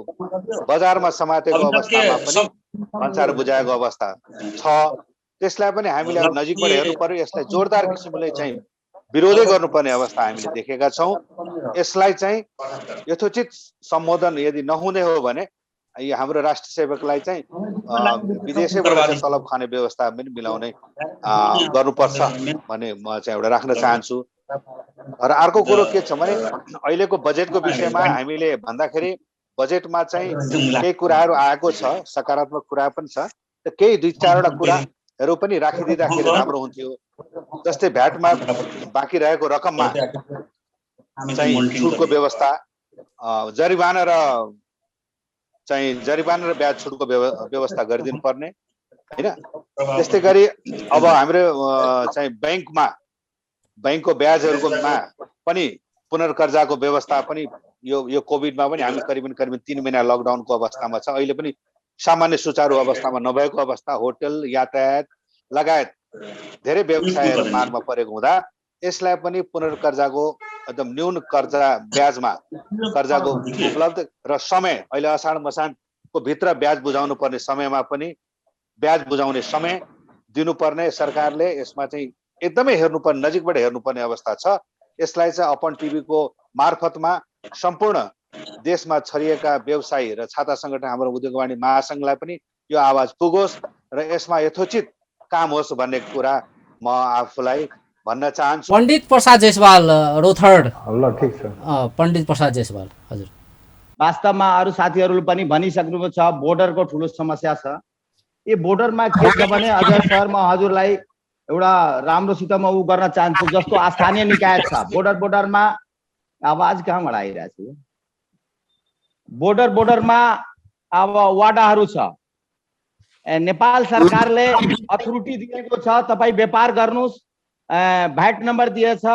बजारमा समातेको अवस्थामा पनि भन्सार बुझाएको अवस्था छ। त्यसलाई पनि हामीले नजिकबाट हेर्नु पर्यो। यसलाई जोरदार किसिमले चाहिँ विरोधै गर्नुपर्ने अवस्था हामीले देखेका छौँ। यसलाई चाहिँ यथोचित सम्बोधन यदि नहुने हो भने यो हाम्रो राष्ट्र सेवकलाई चाहिँ विदेशैबाट तलब खाने व्यवस्था पनि मिलाउने गर्नुपर्छ भन्ने म चाहिँ एउटा राख्न चाहन्छु। र अर्को कुरो के छ भने अहिलेको बजेटको विषयमा हामीले भन्दाखेरि बजेटमा चाहिँ केही कुराहरू आएको छ, सकारात्मक कुरा पनि छ, केही 2-4वटा कुराहरू पनि राखिदिँदाखेरि राम्रो हुन्थ्यो। जस्तै भ्याटमा बाँकी रहेको रकममा चाहिँ छुटको व्यवस्था, जरिवाना र ब्याज छुटको व्यवस्था गरिदिनु पर्ने हैन। त्यस्तै गरी अब हाम्रो चाहिँ बैंकको ब्याजहरुकोमा पनि पुनर्कर्जाको व्यवस्था पनि यो कोभिडमा पनि हामी करिबन 3 महिना लकडाउनको अवस्थामा छ। अहिले पनि सामान्य सुचारू अवस्थामा नभएको अवस्था, होटल, यातायात लगायत धेरै व्यवसायहरू मारमा परेको हुँदा यसलाई पनि पुनर्कर्जाको एकदम न्यून कर्जा ब्याजमा कर्जाको उपलब्ध र समय, अहिले असाढ मसाढको भित्र ब्याज बुझाउनु पर्ने समयमा पनि ब्याज बुझाउने समय दिनुपर्ने सरकारले यसमा चाहिँ एकदमै हेर्नुपर्ने, नजिकबाट हेर्नुपर्ने अवस्था छ। यसलाई चाहिँ अपन टिभीको मार्फतमा सम्पूर्ण देशमा छरिएका व्यवसायी र छाता संगठन हाम्रो उद्योगवाणी महासंघलाई पनि यो आवाज पुगोस् र यसमा यथोचित काम होस् भन्ने कुरा म आफूलाई भन्न चाहन्छु। पण्डित प्रसाद जयसवाल रोथर्ड। ल ठीक छ। पण्डित प्रसाद जयसवाल हजुर। वास्तवमा अरू साथीहरूले पनि भनिसक्नुभएको छ, बोर्डरको ठुलो समस्या छ। यो बोर्डरमा के छ भने अझ सर म हजुरलाई एउटा राम्रोसित म उ गर्न चाहन्छु, जस्तो स्थानीय निकाय छ बोर्डरमा, आवाज कहाँबाट आइरहेछ? बोर्डरमा अब वाडाहरू छ, नेपाल सरकारले अथोरिटी दिएको छ, तपाईँ व्यापार गर्नुहोस्, भ्याट नम्बर दिएछ,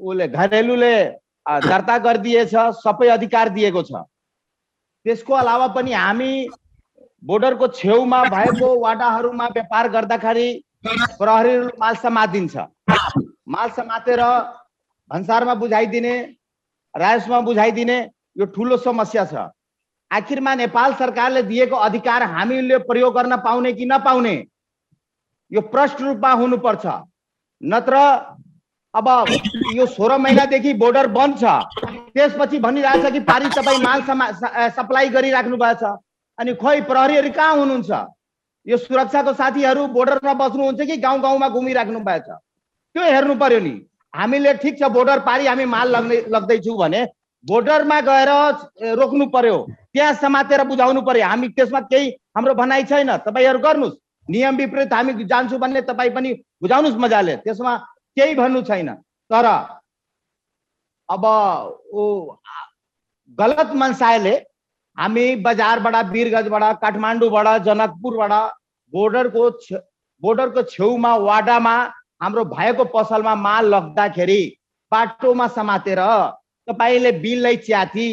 उसले घरेलुले दर्ता गरिदिएछ, सबै अधिकार दिएको छ। त्यसको अलावा पनि हामी बोर्डरको छेउमा भएको वाडाहरूमा व्यापार गर्दाखेरि प्रहरीले माल समातिन्छ, माल समातेर भन्सारमा बुझाइदिने, राजस्वमा बुझाइदिने, यो ठुलो समस्या छ। आखिरमा नेपाल सरकारले दिएको अधिकार हामीले प्रयोग गर्न पाउने कि नपाउने यो प्रष्ट रूपमा हुनुपर्छ। नत्र अब यो 16 महिनादेखि बोर्डर बन्द छ, त्यसपछि भनिरहेछ कि पारी तपाईँ माल सप्लाई गरिराख्नु भएको छ, अनि खोइ प्रहरीहरू कहाँ हुनुहुन्छ? यो सुरक्षाको साथीहरू बोर्डरमा बस्नुहुन्छ कि गाउँ गाउँमा घुमिराख्नु भएको छ? त्यो हेर्नु पर्यो नि। हामीले ठिक छ बोर्डर पारी हामी माल लग्दैछौँ भने बोर्डरमा गएर रोक्नु पर्यो, त्यहाँ समातेर बुझाउनु पर्यो। हामी त्यसमा केही हाम्रो भनाइ छैन, तपाईँहरू गर्नुहोस्, नियम विपरीत हामी जान्छौँ भने तपाईँ पनि बुझाउनुहोस् मजाले, त्यसमा केही भन्नु छैन। तर अब गलत मनसायले हामी बजारबाट, वीरगञ्जबाट, काठमाडौँबाट, जनकपुरबाट बोर्डरको छेउमा वाडामा हाम्रो भएको पसलमा माल लग्दाखेरि बाटोमा समातेर तपाईले बिललाई च्याति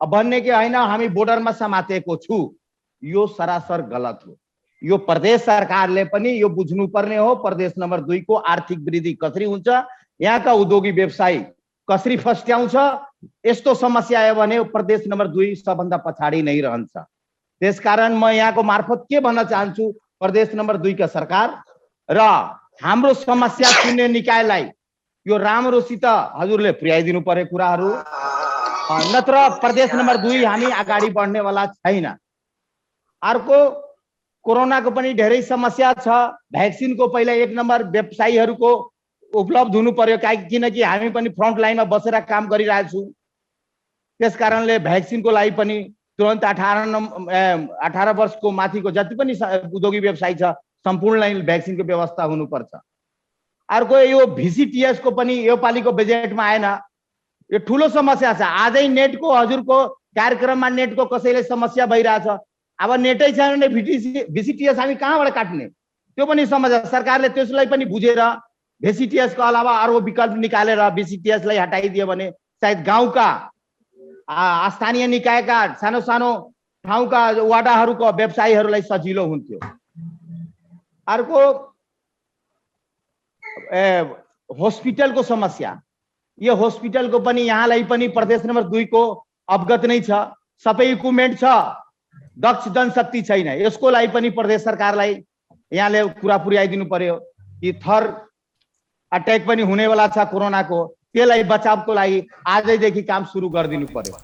भन्ने कि होइन हामी बोर्डरमा समातेको छु, यो सरासर गलत हो। यो प्रदेश सरकारले पनि यो बुझ्नुपर्ने हो। प्रदेश नम्बर 2 को आर्थिक वृद्धि कसरी हुन्छ, यहाँका उद्योगी व्यवसायी कसरी फस्ट्याउँछ, यस्तो समस्या आयो भने प्रदेश नम्बर 2 सबभन्दा पछाडि नै रहन्छ। त्यसकारण म यहाँको मार्फत के भन्न चाहन्छु, प्रदेश नम्बर 2 का सरकार र हाम्रो समस्या सुन्ने निकायलाई यो राम्रोसित हजुरले पुर्याइदिनु पर्यो कुराहरू, नत्र प्रदेश नम्बर 2 हामी अगाडि बढ्नेवाला छैन। अर्को कोरोनाको पनि धेरै समस्या छ। भ्याक्सिनको पहिला 1 नम्बर व्यवसायीहरूको उपलब्ध हुनु पर्यो, किनकि हामी पनि फ्रन्ट लाइनमा बसेर काम गरिरहेछौँ। त्यसकारणले भ्याक्सिनको लागि पनि तुरन्त 18 वर्षको माथिको जति पनि उद्योगी व्यवसायी छ सम्पूर्णलाई भ्याक्सिनको व्यवस्था हुनुपर्छ। अर्को यो VCTS को पनि यो पालिको बजेटमा आएन, यो ठुलो समस्या छ। आजै नेटको हजुरको कार्यक्रममा नेटको कसैले समस्या भइरहेछ, अब नेटै छैन भने VCTS हामी कहाँबाट काट्ने, त्यो पनि समस्या। सरकारले त्यसलाई पनि बुझेर VCTS को अलावा अरू विकल्प निकालेर VCTS लाई हटाइदियो भने सायद गाउँका स्थानीय निकायका सानो सानो ठाउँका वाडाहरूको व्यवसायीहरूलाई सजिलो हुन्थ्यो। अर्को हस्पिटलको समस्या, यो हस्पिटलको पनि यहाँलाई पनि प्रदेश नम्बर 2 को अवगत नै छ, सबै इक्विपमेन्ट छ, दक्ष जनशक्ति छैन। यसको लागि पनि प्रदेश सरकारलाई यहाँले कुरा पुर्याइदिनु पर्यो कि थर्ड अट्याक पनि हुनेवाला छ कोरोनाको, त्यसलाई बचावको लागि आजैदेखि काम सुरु गरिदिनु पर्यो।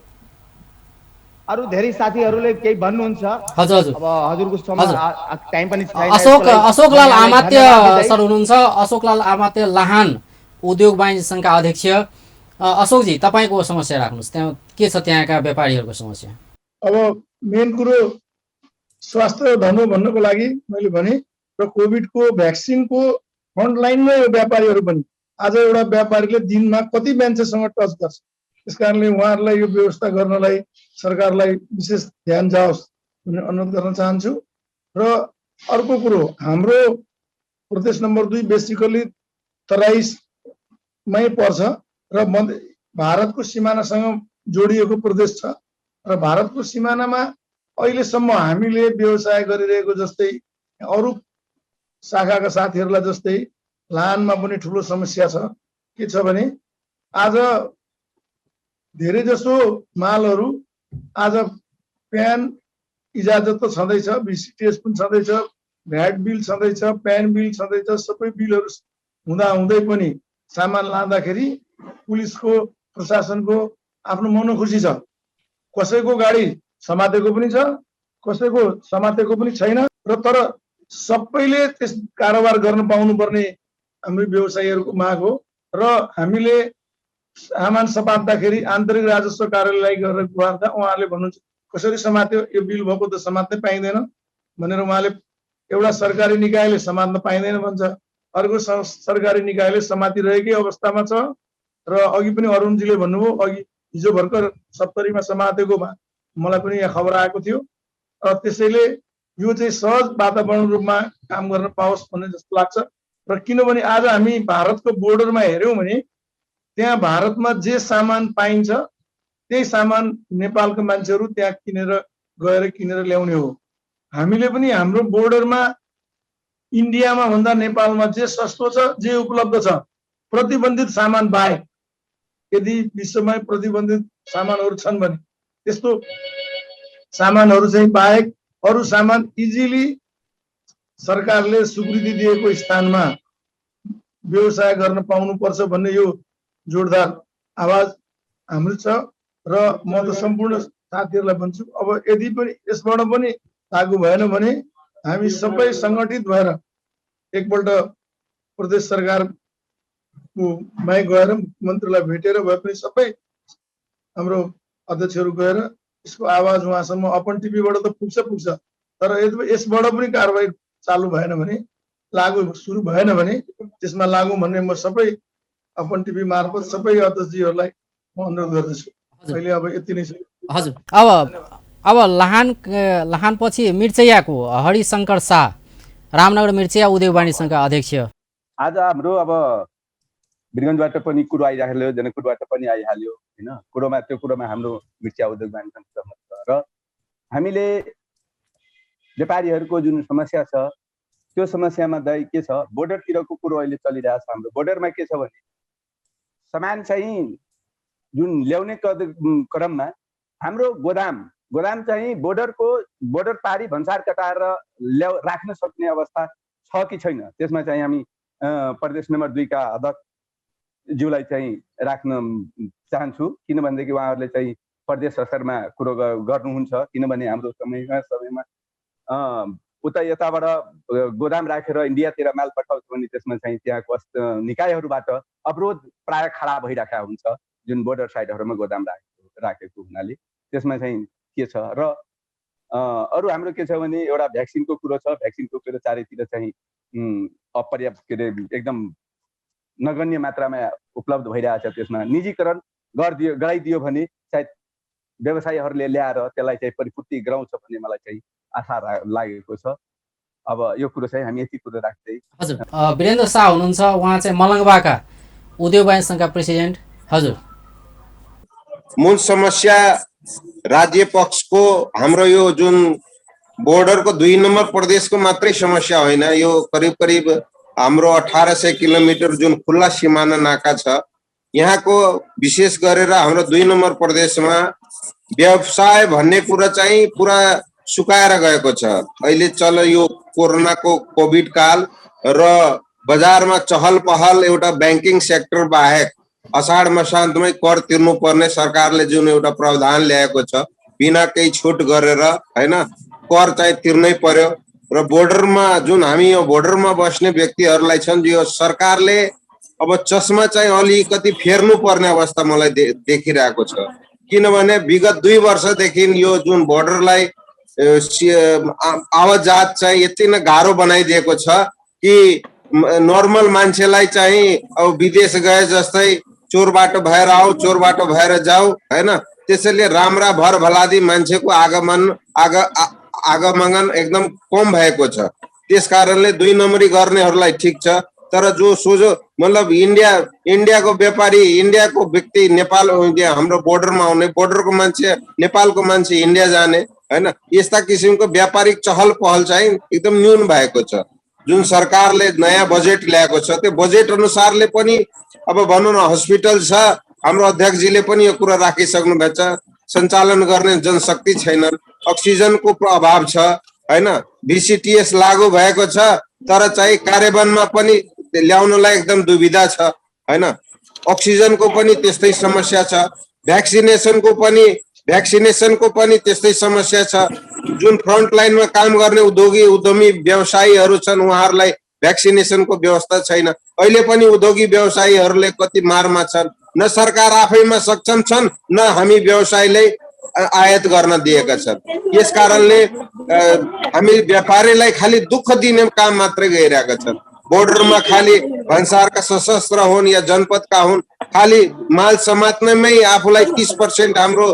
अरू धेरै साथीहरूले केही भन्नुहुन्छ? हजुर हजुर, अब हजुरको टाइम पनि छैन। अशोकलाल आमात्य सर हुनुहुन्छ, अशोकलाल आमात्य लाहान उद्योग वाणिज्य सङ्घका अध्यक्ष। अशोकजी तपाईँको समस्या राख्नुहोस्, त्यहाँ के छ त्यहाँका व्यापारीहरूको समस्या? अब मेन कुरो स्वास्थ्य धर्म भन्नको लागि मैले भने र कोभिडको भ्याक्सिनको फ्रन्टलाइनमै यो व्यापारीहरू पनि, आज एउटा व्यापारीले दिनमा कति मान्छेसँग टच गर्छ, त्यस कारणले उहाँहरूलाई यो व्यवस्था गर्नलाई सरकारलाई विशेष ध्यान जाओस् भन्ने अनुरोध गर्न चाहन्छु। र अर्को कुरो, हाम्रो प्रदेश नम्बर 2 बेसिकली तराईमै पर्छ र भारतको सिमानासँग जोडिएको प्रदेश छ र भारतको सिमानामा अहिलेसम्म हामीले व्यवसाय गरिरहेको जस्तै अरू शाखाका साथीहरूलाई जस्तै लाहानमा पनि ठुलो समस्या छ। के छ भने आज धेरै जसो मालहरू आज प्यान इजाजत त छँदैछ, VCTS पनि छँदैछ, भ्याट बिल छँदैछ, प्यान बिल छँदैछ, सबै बिलहरू हुँदा हुँदै पनि सामान लाँदाखेरि पुलिसको प्रशासनको आफ्नो मनोखुसी छ। कसैको गाडी समातेको पनि छ, कसैको समातेको पनि छैन र तर सबैले त्यस कारोबार गर्न पाउनुपर्ने हाम्रो व्यवसायीहरूको माग हो। र हामीले सामान समात्दाखेरि आन्तरिक राजस्व कार्यालयलाई गरेर गुहार्दा उहाँहरूले भन्नुहुन्छ कसरी समात्यो, यो बिल भएको त समात्नै पाइँदैन भनेर उहाँले, एउटा सरकारी निकायले समात्न पाइँदैन भन्छ, अर्को सरकारी निकायले समातिरहेकै अवस्थामा छ। र अघि पनि अरुणजीले भन्नुभयो, अघि हिजो भर्खर 70 मा समातेको मलाई पनि यहाँ खबर आएको थियो। त्यसैले यो चाहिँ सहज वातावरण रूपमा काम गर्न पाओस् भन्ने जस्तो लाग्छ। र किनभने आज हामी भारतको बोर्डरमा हेऱ्यौँ भने त्यहाँ भारतमा जे सामान पाइन्छ त्यही सामान नेपालका मान्छेहरू त्यहाँ किनेर ल्याउने हो। हामीले पनि हाम्रो बोर्डरमा इन्डियामा भन्दा नेपालमा जे सस्तो छ, जे उपलब्ध छ, प्रतिबन्धित सामान बाहेक, यदि विश्वमै प्रतिबन्धित सामानहरू छन् भने त्यस्तो सामानहरू चाहिँ बाहेक अरू सामान इजिली सरकारले स्वीकृति दिएको स्थानमा व्यवसाय गर्न पाउनुपर्छ भन्ने यो जोरदार आवाज हाम्रो छ। र म त सम्पूर्ण साथीहरूलाई भन्छु, अब यदि पनि यसबाट पनि लागू भएन भने हामी सबै सङ्गठित भएर एकपल्ट प्रदेश सरकारकोमा गएर मुख्यमन्त्रीलाई भेटेर भए पनि सबै हाम्रो अध्यक्षहरू गएर यसको आवाज उहाँसम्म अपन टिभीबाट त पुग्छ, तर यदि यसबाट पनि कारबाही चालू भएन भने, लागू सुरु भएन भने त्यसमा लागू भन्ने म सबै अपन टिभी मार्फत सबै अध्यक्षजीहरूलाई म अनुरोध गर्दछु। अहिले अब यति नै छ। हजुर, अब लाहानपछि मिर्चैयाको हरिशङ्कर शाह, रामनगर मिर्चैया उद्योगवाणी सङ्घका अध्यक्ष। आज हाम्रो अब वीरगञ्जबाट पनि कुरो आइराख्यो, जनकपुरबाट पनि आइहाल्यो होइन। त्यो कुरोमा हाम्रो मिर्चिया उद्योगवाणी सङ्घ सहमत छ र हामीले व्यापारीहरूको जुन समस्या छ त्यो समस्यामा दाइ के छ, बोर्डरतिरको कुरो अहिले चलिरहेको छ। हाम्रो बोर्डरमा के छ भने सामान चाहिँ जुन ल्याउने क्रममा हाम्रो गोदाम चाहिँ बोर्डर पारी भन्सार कटाएर राख्न सक्ने अवस्था छ कि छैन, त्यसमा चाहिँ हामी प्रदेश नम्बर 2 का अध्यक्षज्यूलाई चाहिँ राख्न चाहन्छु, किनभनेदेखि उहाँहरूले चाहिँ प्रदेश स्तरमा कुरो गर्नुहुन्छ। किनभने हाम्रो समयमा उता यताबाट गोदाम राखेर इन्डियातिर माल पठाउँछ भने त्यसमा चाहिँ त्यहाँको निकायहरूबाट अवरोध प्राय खडा भइरहेका हुन्छ, जुन बोर्डर साइडहरूमा गोदाम राखेको हुनाले। त्यसमा चाहिँ के छ र अरू हाम्रो के छ भने एउटा भ्याक्सिनको कुरो छ। भ्याक्सिनको कुरो चारैतिर चाहिँ अपर्याप्त के अरे एकदम नगण्य मात्रामा उपलब्ध भइरहेछ। त्यसमा निजीकरण गराइदियो भने सायद व्यवसायीहरूले ल्याएर त्यसलाई चाहिँ परिपूर्ति गराउँछ भन्ने मलाई चाहिँ आशा लागेको छ। अब यो कुरो चाहिँ हामी यति कुरो राख्दै। हजुर, वीरेन्द्र शाह हुनुहुन्छ, उहाँ चाहिँ मलङ्गवाका उद्योगवाणी सङ्घका प्रेसिडेन्ट। हजुर, मूल समस्या राज्य पक्षको हाम्रो यो जुन बोर्डरको 2 नम्बर प्रदेशको मात्रै समस्या होइन, यो करिब हाम्रो 1800 किलोमिटर जुन खुल्ला सिमाना नाका छ, यहाँको विशेष गरेर हाम्रो 2 नम्बर प्रदेशमा व्यवसाय भन्ने कुरा चाहिँ पुरा सुकाएर गएको छ। अहिले यो कोरोनाको कोभिड काल र बजारमा चहल पहल, एउटा ब्याङ्किङ सेक्टर बाहेक अषाढ मसान्तमै कर तिर्नुपर्ने सरकारले जुन एउटा प्रावधान ल्याएको छ, बिना केही छुट गरेर हैन कर चाहिँ तिर्नै पर्यो। र बोर्डरमा जुन हामी यो बोर्डरमा बस्ने व्यक्तिहरूलाई छन्, यो सरकारले अब चस्मा चाहिँ अलिकति फेर्नु पर्ने अवस्था मलाई देखिरहेको छ। किनभने विगत 2 वर्षदेखि यो जुन बोर्डरलाई आवाजात चाहिँ यति नै गाह्रो बनाइदिएको छ कि नर्मल मान्छेलाई चाहिँ अब विदेश गए जस्तै चोर बाटो भएर आऊ, चोर बाटो भएर जाऊ हैन। त्यसैले राम्रा भर भलादी मान्छेको आगमन एकदम कम भएको छ। त्यस कारणले 2 नम्बरी गर्नेहरूलाई ठिक छ, तर जो सोझो मतलब इन्डियाको व्यापारी, इन्डियाको व्यक्ति नेपाल हाम्रो बोर्डरमा आउने, बोर्डरको मान्छे नेपालको मान्छे इन्डिया जाने हैन, यस्ता किसिमको व्यापारिक चहल पहल चाहिँ एकदम न्यून भएको छ। जुन सरकारले नयाँ बजेट ल्याएको छ त्यो बजेट अनुसारले पनि अब भनौँ न हस्पिटल छ, हाम्रो अध्यक्षजीले पनि यो कुरा राखिसक्नु भएको छ, सञ्चालन गर्ने जनशक्ति छैन, अक्सिजनको अभाव छ हैन, VCTS लागू भएको छ तर चाहिँ कार्यान्वयनमा पनि ल्याउनलाई एकदम दुविधा छ हैन, अक्सिजनको पनि त्यस्तै समस्या छ, भ्याक्सिनेसनको पनि त्यस्तै समस्या छ। जुन फ्रन्ट लाइनमा काम गर्ने उद्यमी व्यवसायीहरू छन् उहाँहरूलाई भ्याक्सिनेसनको व्यवस्था छैन। अहिले पनि उद्योगी व्यवसायीहरूले कति मारमा छन्, न सरकार आफैमा सक्षम छन् न हामी व्यवसायीले आयात गर्न दिएका छन्। यस कारणले हामी व्यापारीलाई खालि दुःख दिने काम मात्रै गरिरहेका छन्। बोर्डरमा खालि भन्सारका सशस्त्र हुन् या जनपदका हुन्, खालि माल समात्नमै आफूलाई 30% हाम्रो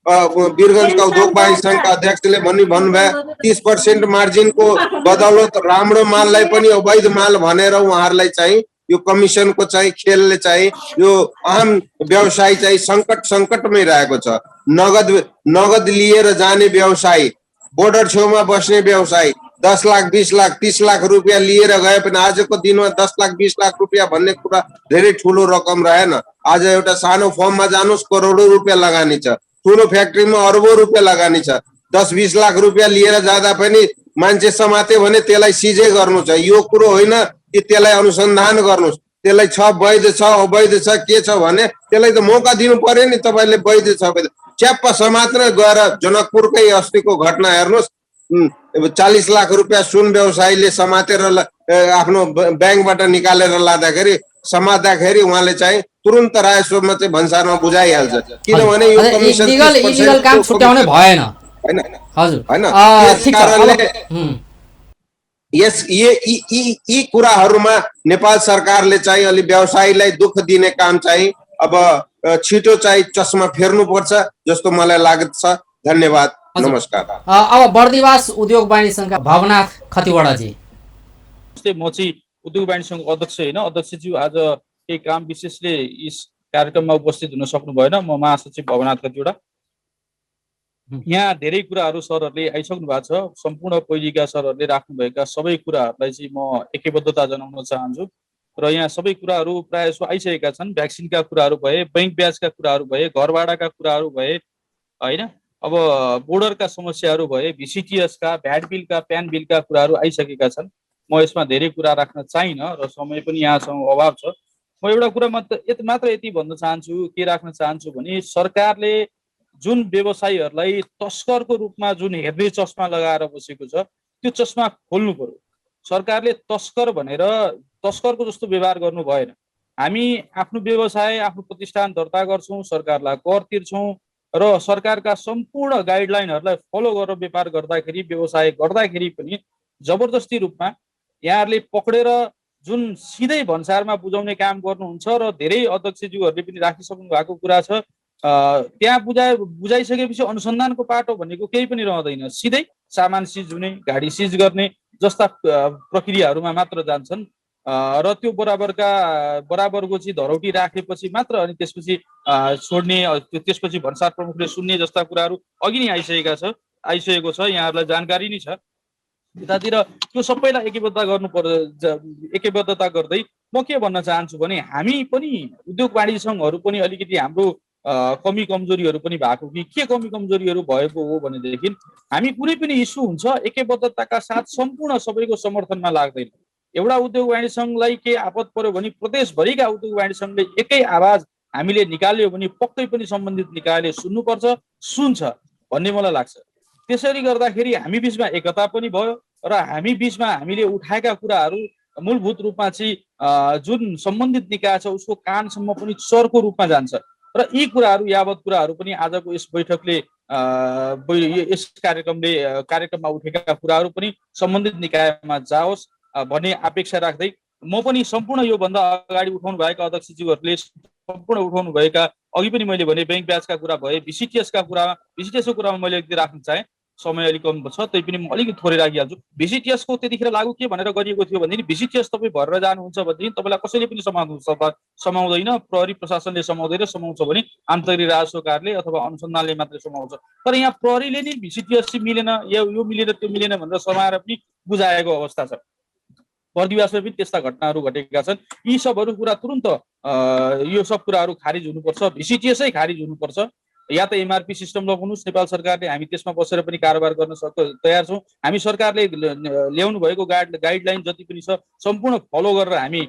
वीरगञ्जका उद्योगवाणी सङ्घका अध्यक्षले भन्नुभयो 30% मार्जिनको बदौलत राम्रो माललाई पनि अवैध माल भनेर उहाँहरूलाई चाहिँ यो कमिसनको चाहिँ खेलले चाहिँ यो आम व्यवसाय चाहिँ सङ्कटमै रहेको छ। नगद लिएर जाने व्यवसायी, बोर्डर छेउमा बस्ने व्यवसायी 10 लाख 20 लाख 30 लाख रुपियाँ लिएर गए पनि आजको दिनमा 10 लाख 20 लाख रुपियाँ भन्ने कुरा धेरै ठुलो रकम रहेन। आज एउटा सानो फर्ममा जानुहोस् करोडौँ रुपियाँ लगानी छ, ठुलो फ्याक्ट्रीमा अरबौँ रुपियाँ लगानी छ। 10-20 लाख रुपियाँ लिएर जाँदा पनि मान्छे समात्यो भने त्यसलाई सिजै गर्नु छ। यो कुरो होइन कि त्यसलाई अनुसन्धान गर्नुहोस्, त्यसलाई छ वैध छ अवैध छ के छ भने त्यसलाई त मौका दिनु पर्यो नि। तपाईँले वैध छ वैध च्याप्प समात्र गएर जनकपुरकै अस्तिको घटना हेर्नुहोस्, 40 लाख रुपियाँ सुन व्यवसायीले समातेर आफ्नो ब्याङ्कबाट निकालेर लाँदाखेरि समात्दाखेरि उहाँले चाहिँ तुरुन्त रायसोमा चाहिँ भन्सारमा बुझाइहाल्छ, किनभने यो कमिसन इलिगल काम छुट्याउने भएन हैन हजुर हैन। ठीक छ यस यी कुराहरूमा नेपाल सरकारले चाहिँ अलि व्यवसायीलाई दुःख दिने काम चाहिँ अब छिटो चाहिँ चस्मा फेर्नुपर्छ जस्तो मलाई लाग्छ। धन्यवाद, नमस्कार। अब बर्दिवास उद्योग वाणिज्य संघका भवनाथ खतिवडाजी। म चाहिँ उद्योग वाणिज्य संघको अध्यक्ष होइन, अध्यक्षज्यू आज केही काम विशेषले यस कार्यक्रममा उपस्थित हुन सक्नु भएन। म महासचिव भवनाथ खतिवडा। यहाँ धेरै कुराहरू सरहरूले आइसक्नु भएको छ। सम्पूर्ण पहिलेका सरहरूले राख्नुभएका सबै कुराहरूलाई चाहिँ म एकबद्धता जनाउन चाहन्छु र यहाँ सबै कुराहरू प्रायः जसो आइसकेका छन्। भ्याक्सिनका कुराहरू भए, बैंक ब्याजका कुराहरू भए, घरभाडाका कुराहरू भए होइन, अब बोर्डरका समस्याहरू भए, भिसिटिएसका, भ्याट बिलका, प्यान बिलका कुराहरू आइसकेका छन्। म यसमा धेरै कुरा राख्न चाहिनँ र समय पनि यहाँसँग अभाव छ। म एउटा कुरा मात्र यति भन्न चाहन्छु, के राख्न चाहन्छु भने सरकारले जुन व्यवसायीहरूलाई तस्करको रूपमा जुन हेर्ने चस्मा लगाएर बसेको छ त्यो चस्मा खोल्नु पर्यो। सरकारले तस्कर भनेर तस्करको जस्तो व्यवहार गर्नु भएन। हामी आफ्नो व्यवसाय, आफ्नो प्रतिष्ठान दर्ता गर्छौँ, सरकारलाई कर तिर्छौँ र सरकारका सम्पूर्ण गाइडलाइनहरूलाई फलो गरेर व्यापार गर्दाखेरि, व्यवसाय गर्दाखेरि पनि जबरजस्ती रूपमा यहाँहरूले पक्रेर जुन सिधै भन्सारमा बुझाउने काम गर्नुहुन्छ र धेरै अध्यक्षज्यूहरूले पनि राखिसक्नु भएको कुरा छ। त्यहाँ बुझाइसकेपछि अनुसन्धानको पाटो भनेको केही पनि रहँदैन, सिधै सामान सिज हुने, गाडी सिज गर्ने जस्ता प्रक्रियाहरूमा मात्र जान्छन् र त्यो बराबरको चाहिँ धरौटी राखेपछि मात्र अनि त्यसपछि छोड्ने, त्यसपछि भन्सार प्रमुखले सुन्ने जस्ता कुराहरू अघि नै आइसकेको छ, यहाँहरूलाई जानकारी नै छ। यतातिर त्यो सबैलाई एकबद्धता गर्दै म के भन्न चाहन्छु भने हामी पनि उद्योग वाणिज्य सङ्घहरू पनि अलिकति हाम्रो कमी कमजोरीहरू पनि भएको कि के कमी कमजोरीहरू भएको हो भनेदेखि हामी कुनै पनि इस्यु हुन्छ एकबद्धताका साथ सम्पूर्ण सबैको समर्थनमा लाग्दैन। एउटा उद्योग वाणिज्य सङ्घलाई के आपद पर्यो भने प्रदेशभरिका उद्योग वाणिज्य सङ्घले एकै आवाज हामीले निकाल्यो भने पक्कै पनि सम्बन्धित निकायले सुन्नुपर्छ, सुन्छ भन्ने मलाई लाग्छ। त्यसरी गर्दाखेरि हामी बिचमा एकता पनि भयो र हामी बिचमा हामीले उठाएका कुराहरू मूलभूत रूपमा चाहिँ जुन सम्बन्धित निकाय छ उसको कानसम्म पनि चरको रूपमा जान्छ र यी कुराहरू यावत कुराहरू पनि आजको यस बैठकले यस कार्यक्रममा उठेका कुराहरू पनि सम्बन्धित निकायमा जाओस् भन्ने अपेक्षा राख्दै म पनि सम्पूर्ण योभन्दा अगाडि उठाउनु भएका अध्यक्षज्यूहरूले सम्पूर्ण उठाउनु भएका अघि पनि मैले भने बैंक ब्याजका कुरा भए, भिसिटिएसको कुरामा मैले अलिकति राख्न चाहेँ। समय अलिक कम छ त्यही पनि म अलिकति थोरै राखिहाल्छु। भिसिटिएसको त्यतिखेर लागू के भनेर गरिएको थियो भनेदेखि भिसिटिएस तपाईँ भरेर जानुहुन्छ भनेदेखि तपाईँलाई कसैले पनि समाउँदैन, प्रहरी प्रशासनले समाउँदैन, समाउँछ भने आन्तरिक राजस्व कार्यले अथवा अनुसन्धानले मात्रै समाउँछ। तर यहाँ प्रहरीले नि भिसिटिएस चाहिँ मिलेन, यो मिलेन त्यो मिलेन भनेर समाएर पनि बुझाएको अवस्था छ। बर्दिवासमा पनि त्यस्ता घटनाहरू घटेका छन्। यी सबहरू कुरा तुरुन्त यो सब कुराहरू खारिज हुनुपर्छ, भिसिटिएसै खारिज हुनुपर्छ। या त एमआरपी सिस्टम लगाउनुहोस् नेपाल सरकारले, हामी त्यसमा बसेर पनि कारोबार गर्न तयार छौँ। हामी सरकारले ल्याउनु भएको गाइडलाइन जति पनि छ सम्पूर्ण फलो गरेर हामी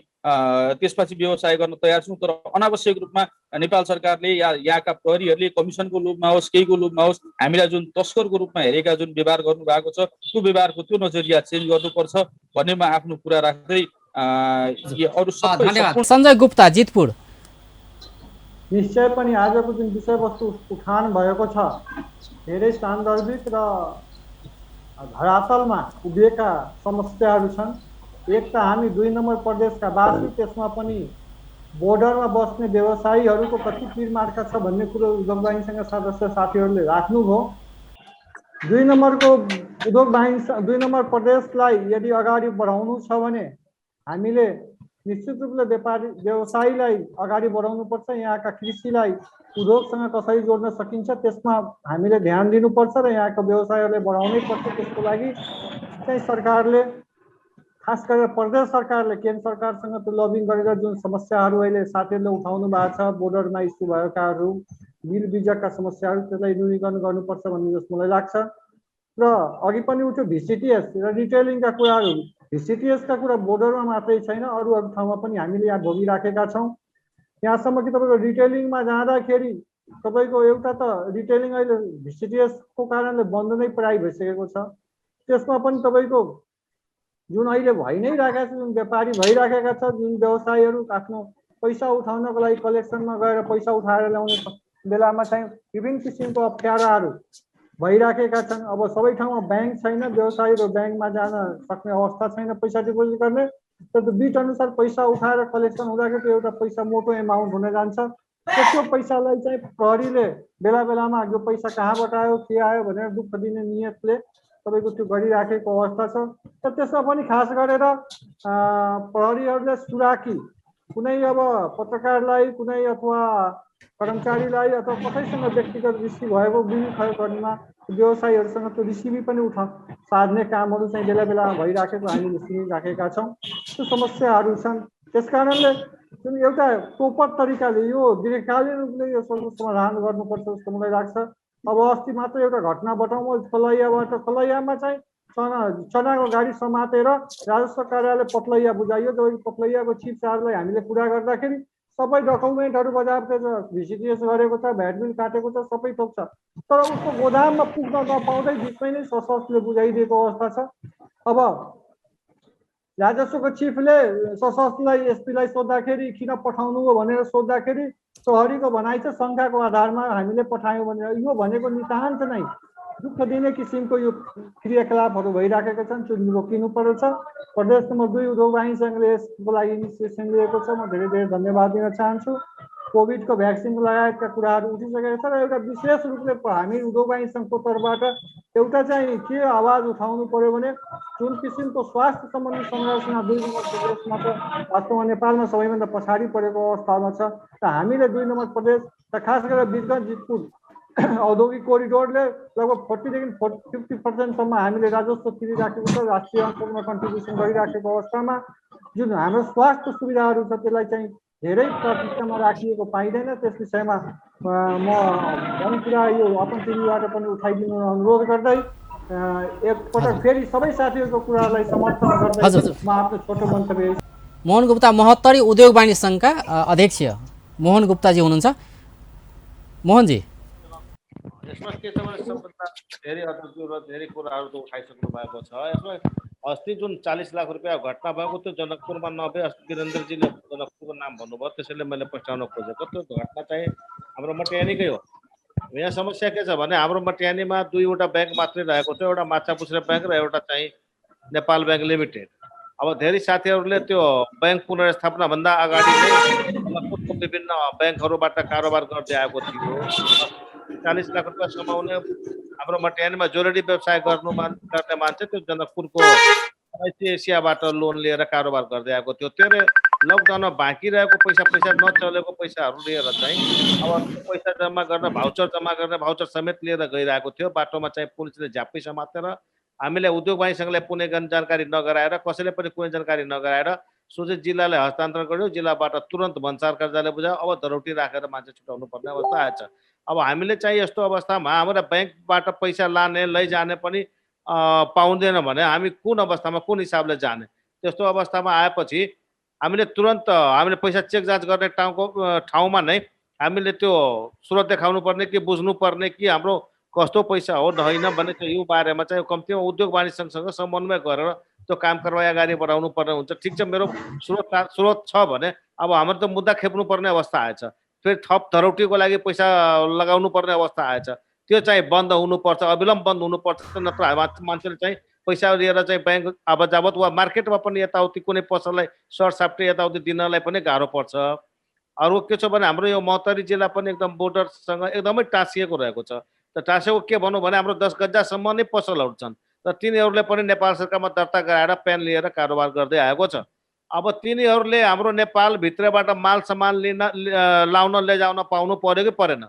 त्यसपछि व्यवसाय गर्न तयार छौँ। तर अनावश्यक रूपमा नेपाल सरकारले या यहाँका प्रहरीहरूले कमिसनको लोभमा होस् केहीको लोभमा होस् हामीलाई जुन तस्करको रूपमा हेरेका जुन व्यवहार गर्नु भएको छ त्यो व्यवहारको त्यो नजरिया चेन्ज गर्नुपर्छ भन्ने म आफ्नो कुरा राख्दै अरू सबै। धन्यवाद। सञ्जय गुप्ता, जितपुर। निश्चय पनि आजको जुन विषयवस्तु उठान भएको छ धेरै सान्दर्भिक र धरातलमा उभिएका समस्याहरू छन्। एक त हामी 2 नम्बर प्रदेशका वासी, त्यसमा पनि बोर्डरमा बस्ने व्यवसायीहरूको कति पिरमार्का छ भन्ने कुरो उद्योग वाणिज्य सदस्य साथीहरूले राख्नुभयो। 2 नम्बरको उद्योग वाणिज्य 2 नम्बर प्रदेशलाई यदि अगाडि बढाउनु छ भने हामीले निश्चित रूपले व्यवसायीलाई अगाडि बढाउनुपर्छ। यहाँका कृषिलाई उद्योगसँग कसरी जोड्न सकिन्छ त्यसमा हामीले ध्यान दिनुपर्छ र यहाँको व्यवसायहरूलाई बढाउनै पर्छ। त्यसको लागि चाहिँ सरकारले खास गरेर प्रदेश सरकारले केन्द्र सरकारसँग त्यो लबिङ गरेर जुन समस्याहरू अहिले साथीहरूले उठाउनु भएको छ बोर्डरमा इस्यु भएकाहरू बिल बिजकका समस्याहरू त्यसलाई न्यूनीकरण गर्नुपर्छ भन्ने जस्तो मलाई लाग्छ र अघि पनि उठ्यो भिसिटिएस र रिटेलिङका कुराहरू भिसिटिएसका कुरा बोर्डरमा मात्रै छैन अरू अरू ठाउँमा पनि हामीले यहाँ भोगिराखेका छौँ यहाँसम्म कि तपाईँको रिटेलिङमा जाँदाखेरि तपाईँको एउटा त रिटेलिङ अहिले भिसिटिएसको कारणले बन्द नै प्राय भइसकेको छ त्यसमा पनि तपाईँको जुन अहिले भइ नै राखेका छ जुन व्यापारी भइराखेका छ जुन व्यवसायीहरू आफ्नो पैसा उठाउनको लागि कलेक्सनमा गएर पैसा उठाएर ल्याउने बेलामा चाहिँ विभिन्न किसिमको अप्ठ्याराहरू भइराखेका छन् अब सबै ठाउँमा ब्याङ्क छैन व्यवसायीहरू ब्याङ्कमा जान सक्ने अवस्था छैन पैसा डिपोजिट गर्ने तर त्यो बिट अनुसार पैसा उठाएर कलेक्सन हुँदाखेरि त्यो एउटा पैसा मोटो एमाउन्ट हुन जान्छ त्यो पैसालाई चाहिँ प्रहरीले बेला बेलामा यो पैसा कहाँबाट आयो के आयो भनेर दुःख दिने नियतले तपाईँको त्यो गरिराखेको अवस्था छ र त्यसमा पनि खास गरेर प्रहरीहरूले सुराकी कुनै अब पत्रकारलाई कुनै अथवा कर्मचारीलाई अथवा कसैसँग व्यक्तिगत रिसिभ भएको बिल खर्चमा व्यवसायीहरूसँग त्यो रिसिभी पनि सार्ने कामहरू चाहिँ बेला बेलामा भइराखेको हामीले सुनिराखेका छौँ त्यो समस्याहरू छन् त्यसकारणले जुन एउटा प्रोपर तरिकाले यो दीर्घकालीन रूपले यो समाधान गर्नुपर्छ जस्तो मलाई लाग्छ अब अस्ति मात्र एउटा घटना बताउँ खलैयामा चाहिँ चनाको गाडी समातेर राजस्व कार्यालय पत्लैया बुझाइयो जब पत्लैयाको चिफ चार्जलाई हामीले कुरा गर्दाखेरि सबै डकुमेन्टहरू बजारतिर भिसिटिएस गरेको छ भ्याट बिल काटेको छ सबै थोक छ तर उसको गोदाममा पुग्न नपाउँदै बिचमै नै सशस्त्रले बुझाइदिएको अवस्था छ अब राजस्वको चिफले सशस्त्रलाई एसपीलाई सोद्धाखेरि किन पठाउनु हो भनेर सोद्धाखेरि प्रहरीको भनाइ छ सङ्ख्याको आधारमा हामीले पठायौँ भनेर यो भनेको नितान्त नै दुःख दिने किसिमको यो क्रियाकलापहरू भइराखेका छन् त्यो रोकिनु पर्छ प्रदेश नम्बर 2 उद्योग वाणिज्य सङ्घले यसको लागि इनिसिएसन लिएको छ म धेरै धेरै धन्यवाद दिन चाहन्छु कोभिडको भ्याक्सिन लगायतका कुराहरू उठिसकेका छ र एउटा विशेष रूपले हामी उद्योग वाणिज्य सङ्घको तर्फबाट एउटा चाहिँ के आवाज उठाउनु पर्यो भने जुन किसिमको स्वास्थ्य सम्बन्धी संरचना 2 नम्बर प्रदेशमा त वास्तवमा नेपालमा सबैभन्दा पछाडि परेको अवस्थामा छ र हामीले 2 नम्बर प्रदेश र खास गरेर वीरगञ्ज जितपुर औद्योगिक कोरिडोरले लगभग 40 देखि 50% हामीले राजस्व तिरिराखेको छ राष्ट्रिय अङ्कमा कन्ट्रिब्युसन गरिराखेको अवस्थामा जुन हाम्रो स्वास्थ्य सुविधाहरू छ त्यसलाई चाहिँ धेरै प्राथमिकतामा राखिएको पाइँदैन त्यस विषयमा म भन्ने कुरा यो अपन टिभीबाट पनि उठाइदिनु अनुरोध गर्दै एकपटक फेरि सबै साथीहरूको कुरालाई समर्थन गर्दै म आफ्नो छोटो मन्तव्य मोहन गुप्ता महोत्तरी उद्योग वाणिज्य सङ्घका अध्यक्ष मोहन गुप्ताजी हुनुहुन्छ मोहनजी यसमा के छ भने सबभन्दा धेरै अध्यक्ष र धेरै कुराहरू त उठाइसक्नु भएको छ यसमा अस्ति जुन 40 लाख रुपियाँ घटना भएको त्यो जनकपुरमा नभए अस्ति वीरेन्द्रजीले जनकपुरको नाम भन्नुभयो त्यसैले मैले पछ्याउन खोजेको त्यो घटना चाहिँ हाम्रो मटियानीकै हो यहाँ समस्या के छ भने हाम्रो मटियानीमा 2वटा ब्याङ्क मात्रै रहेको थियो एउटा माछापुछ्रे ब्याङ्क र एउटा चाहिँ नेपाल ब्याङ्क लिमिटेड अब धेरै साथीहरूले त्यो ब्याङ्क पुनर्स्थापना भन्दा अगाडि नै विभिन्न ब्याङ्कहरूबाट कारोबार गर्दै आएको थियो 40 लाख रुपियाँ समाउने हाम्रो मटियानीमा जोरडी व्यवसाय गर्ने मान्छे त्यो जनकपुरको एसियाबाट लोन लिएर कारोबार गर्दै आएको थियो त्यसले लकडाउनमा बाँकी रहेको पैसा नचलेको पैसाहरू लिएर चाहिँ अब पैसा जम्मा गर्न भाउचर समेत लिएर गइरहेको थियो बाटोमा चाहिँ पुलिसले झ्याप्पै समातेर हामीले उद्योग वाणिज्य सङ्घलाई कुनै जानकारी नगराएर कसैले पनि कुनै जानकारी नगराएर सोझै जिल्लालाई हस्तान्तरण गर्यो जिल्लाबाट तुरन्त भन्सार कार्यालय बुझायो अब धरौटी राखेर मान्छे छुटाउनु पर्ने अवस्था आएछ अब हामीले चाहिँ यस्तो अवस्थामा हाम्रो ब्याङ्कबाट पैसा लाने लैजाने पनि पाउँदैन भने हामी कुन अवस्थामा कुन हिसाबले जाने त्यस्तो अवस्थामा आएपछि हामीले तुरन्त हामीले पैसा चेक जाँच गर्ने ठाउँमा नै हामीले त्यो स्रोत देखाउनु पर्ने कि बुझ्नु पर्ने कि हाम्रो कस्तो पैसा हो होइन भने चाहिँ यो बारेमा चाहिँ कम्तीमा उद्योग वाणिज्य सङ्घसँग समन्वय गरेर त्यो काम कारवाही अगाडि बढाउनु पर्ने हुन्छ ठिक छ मेरो स्रोत छ भने अब हाम्रो त मुद्दा खेप्नु पर्ने अवस्था आएछ फेरि थप धरौटीको लागि पैसा लगाउनु पर्ने अवस्था आएछ त्यो चाहिँ बन्द हुनुपर्छ अविलम्ब बन्द हुनुपर्छ नत्र मान्छेले चाहिँ पैसा लिएर चाहिँ ब्याङ्क आवत जावत वा मार्केटमा पनि यताउति कुनै पसललाई सर्ट साप्टे यताउति दिनलाई पनि गाह्रो पर्छ अरू के छ भने हाम्रो यो महोत्तरी जिल्ला पनि एकदम बोर्डरसँग एकदमै टाँसिएको रहेको छ त टाँसेको के भनौँ भने हाम्रो 10 गजासम्म नै पसलहरू छन् र तिनीहरूले पनि नेपाल सरकारमा दर्ता गराएर प्यान लिएर कारोबार गर्दै आएको छ अब तिनीहरूले हाम्रो नेपालभित्रबाट माल सामान लाउन लैजाउन पाउनु पर्यो कि परेन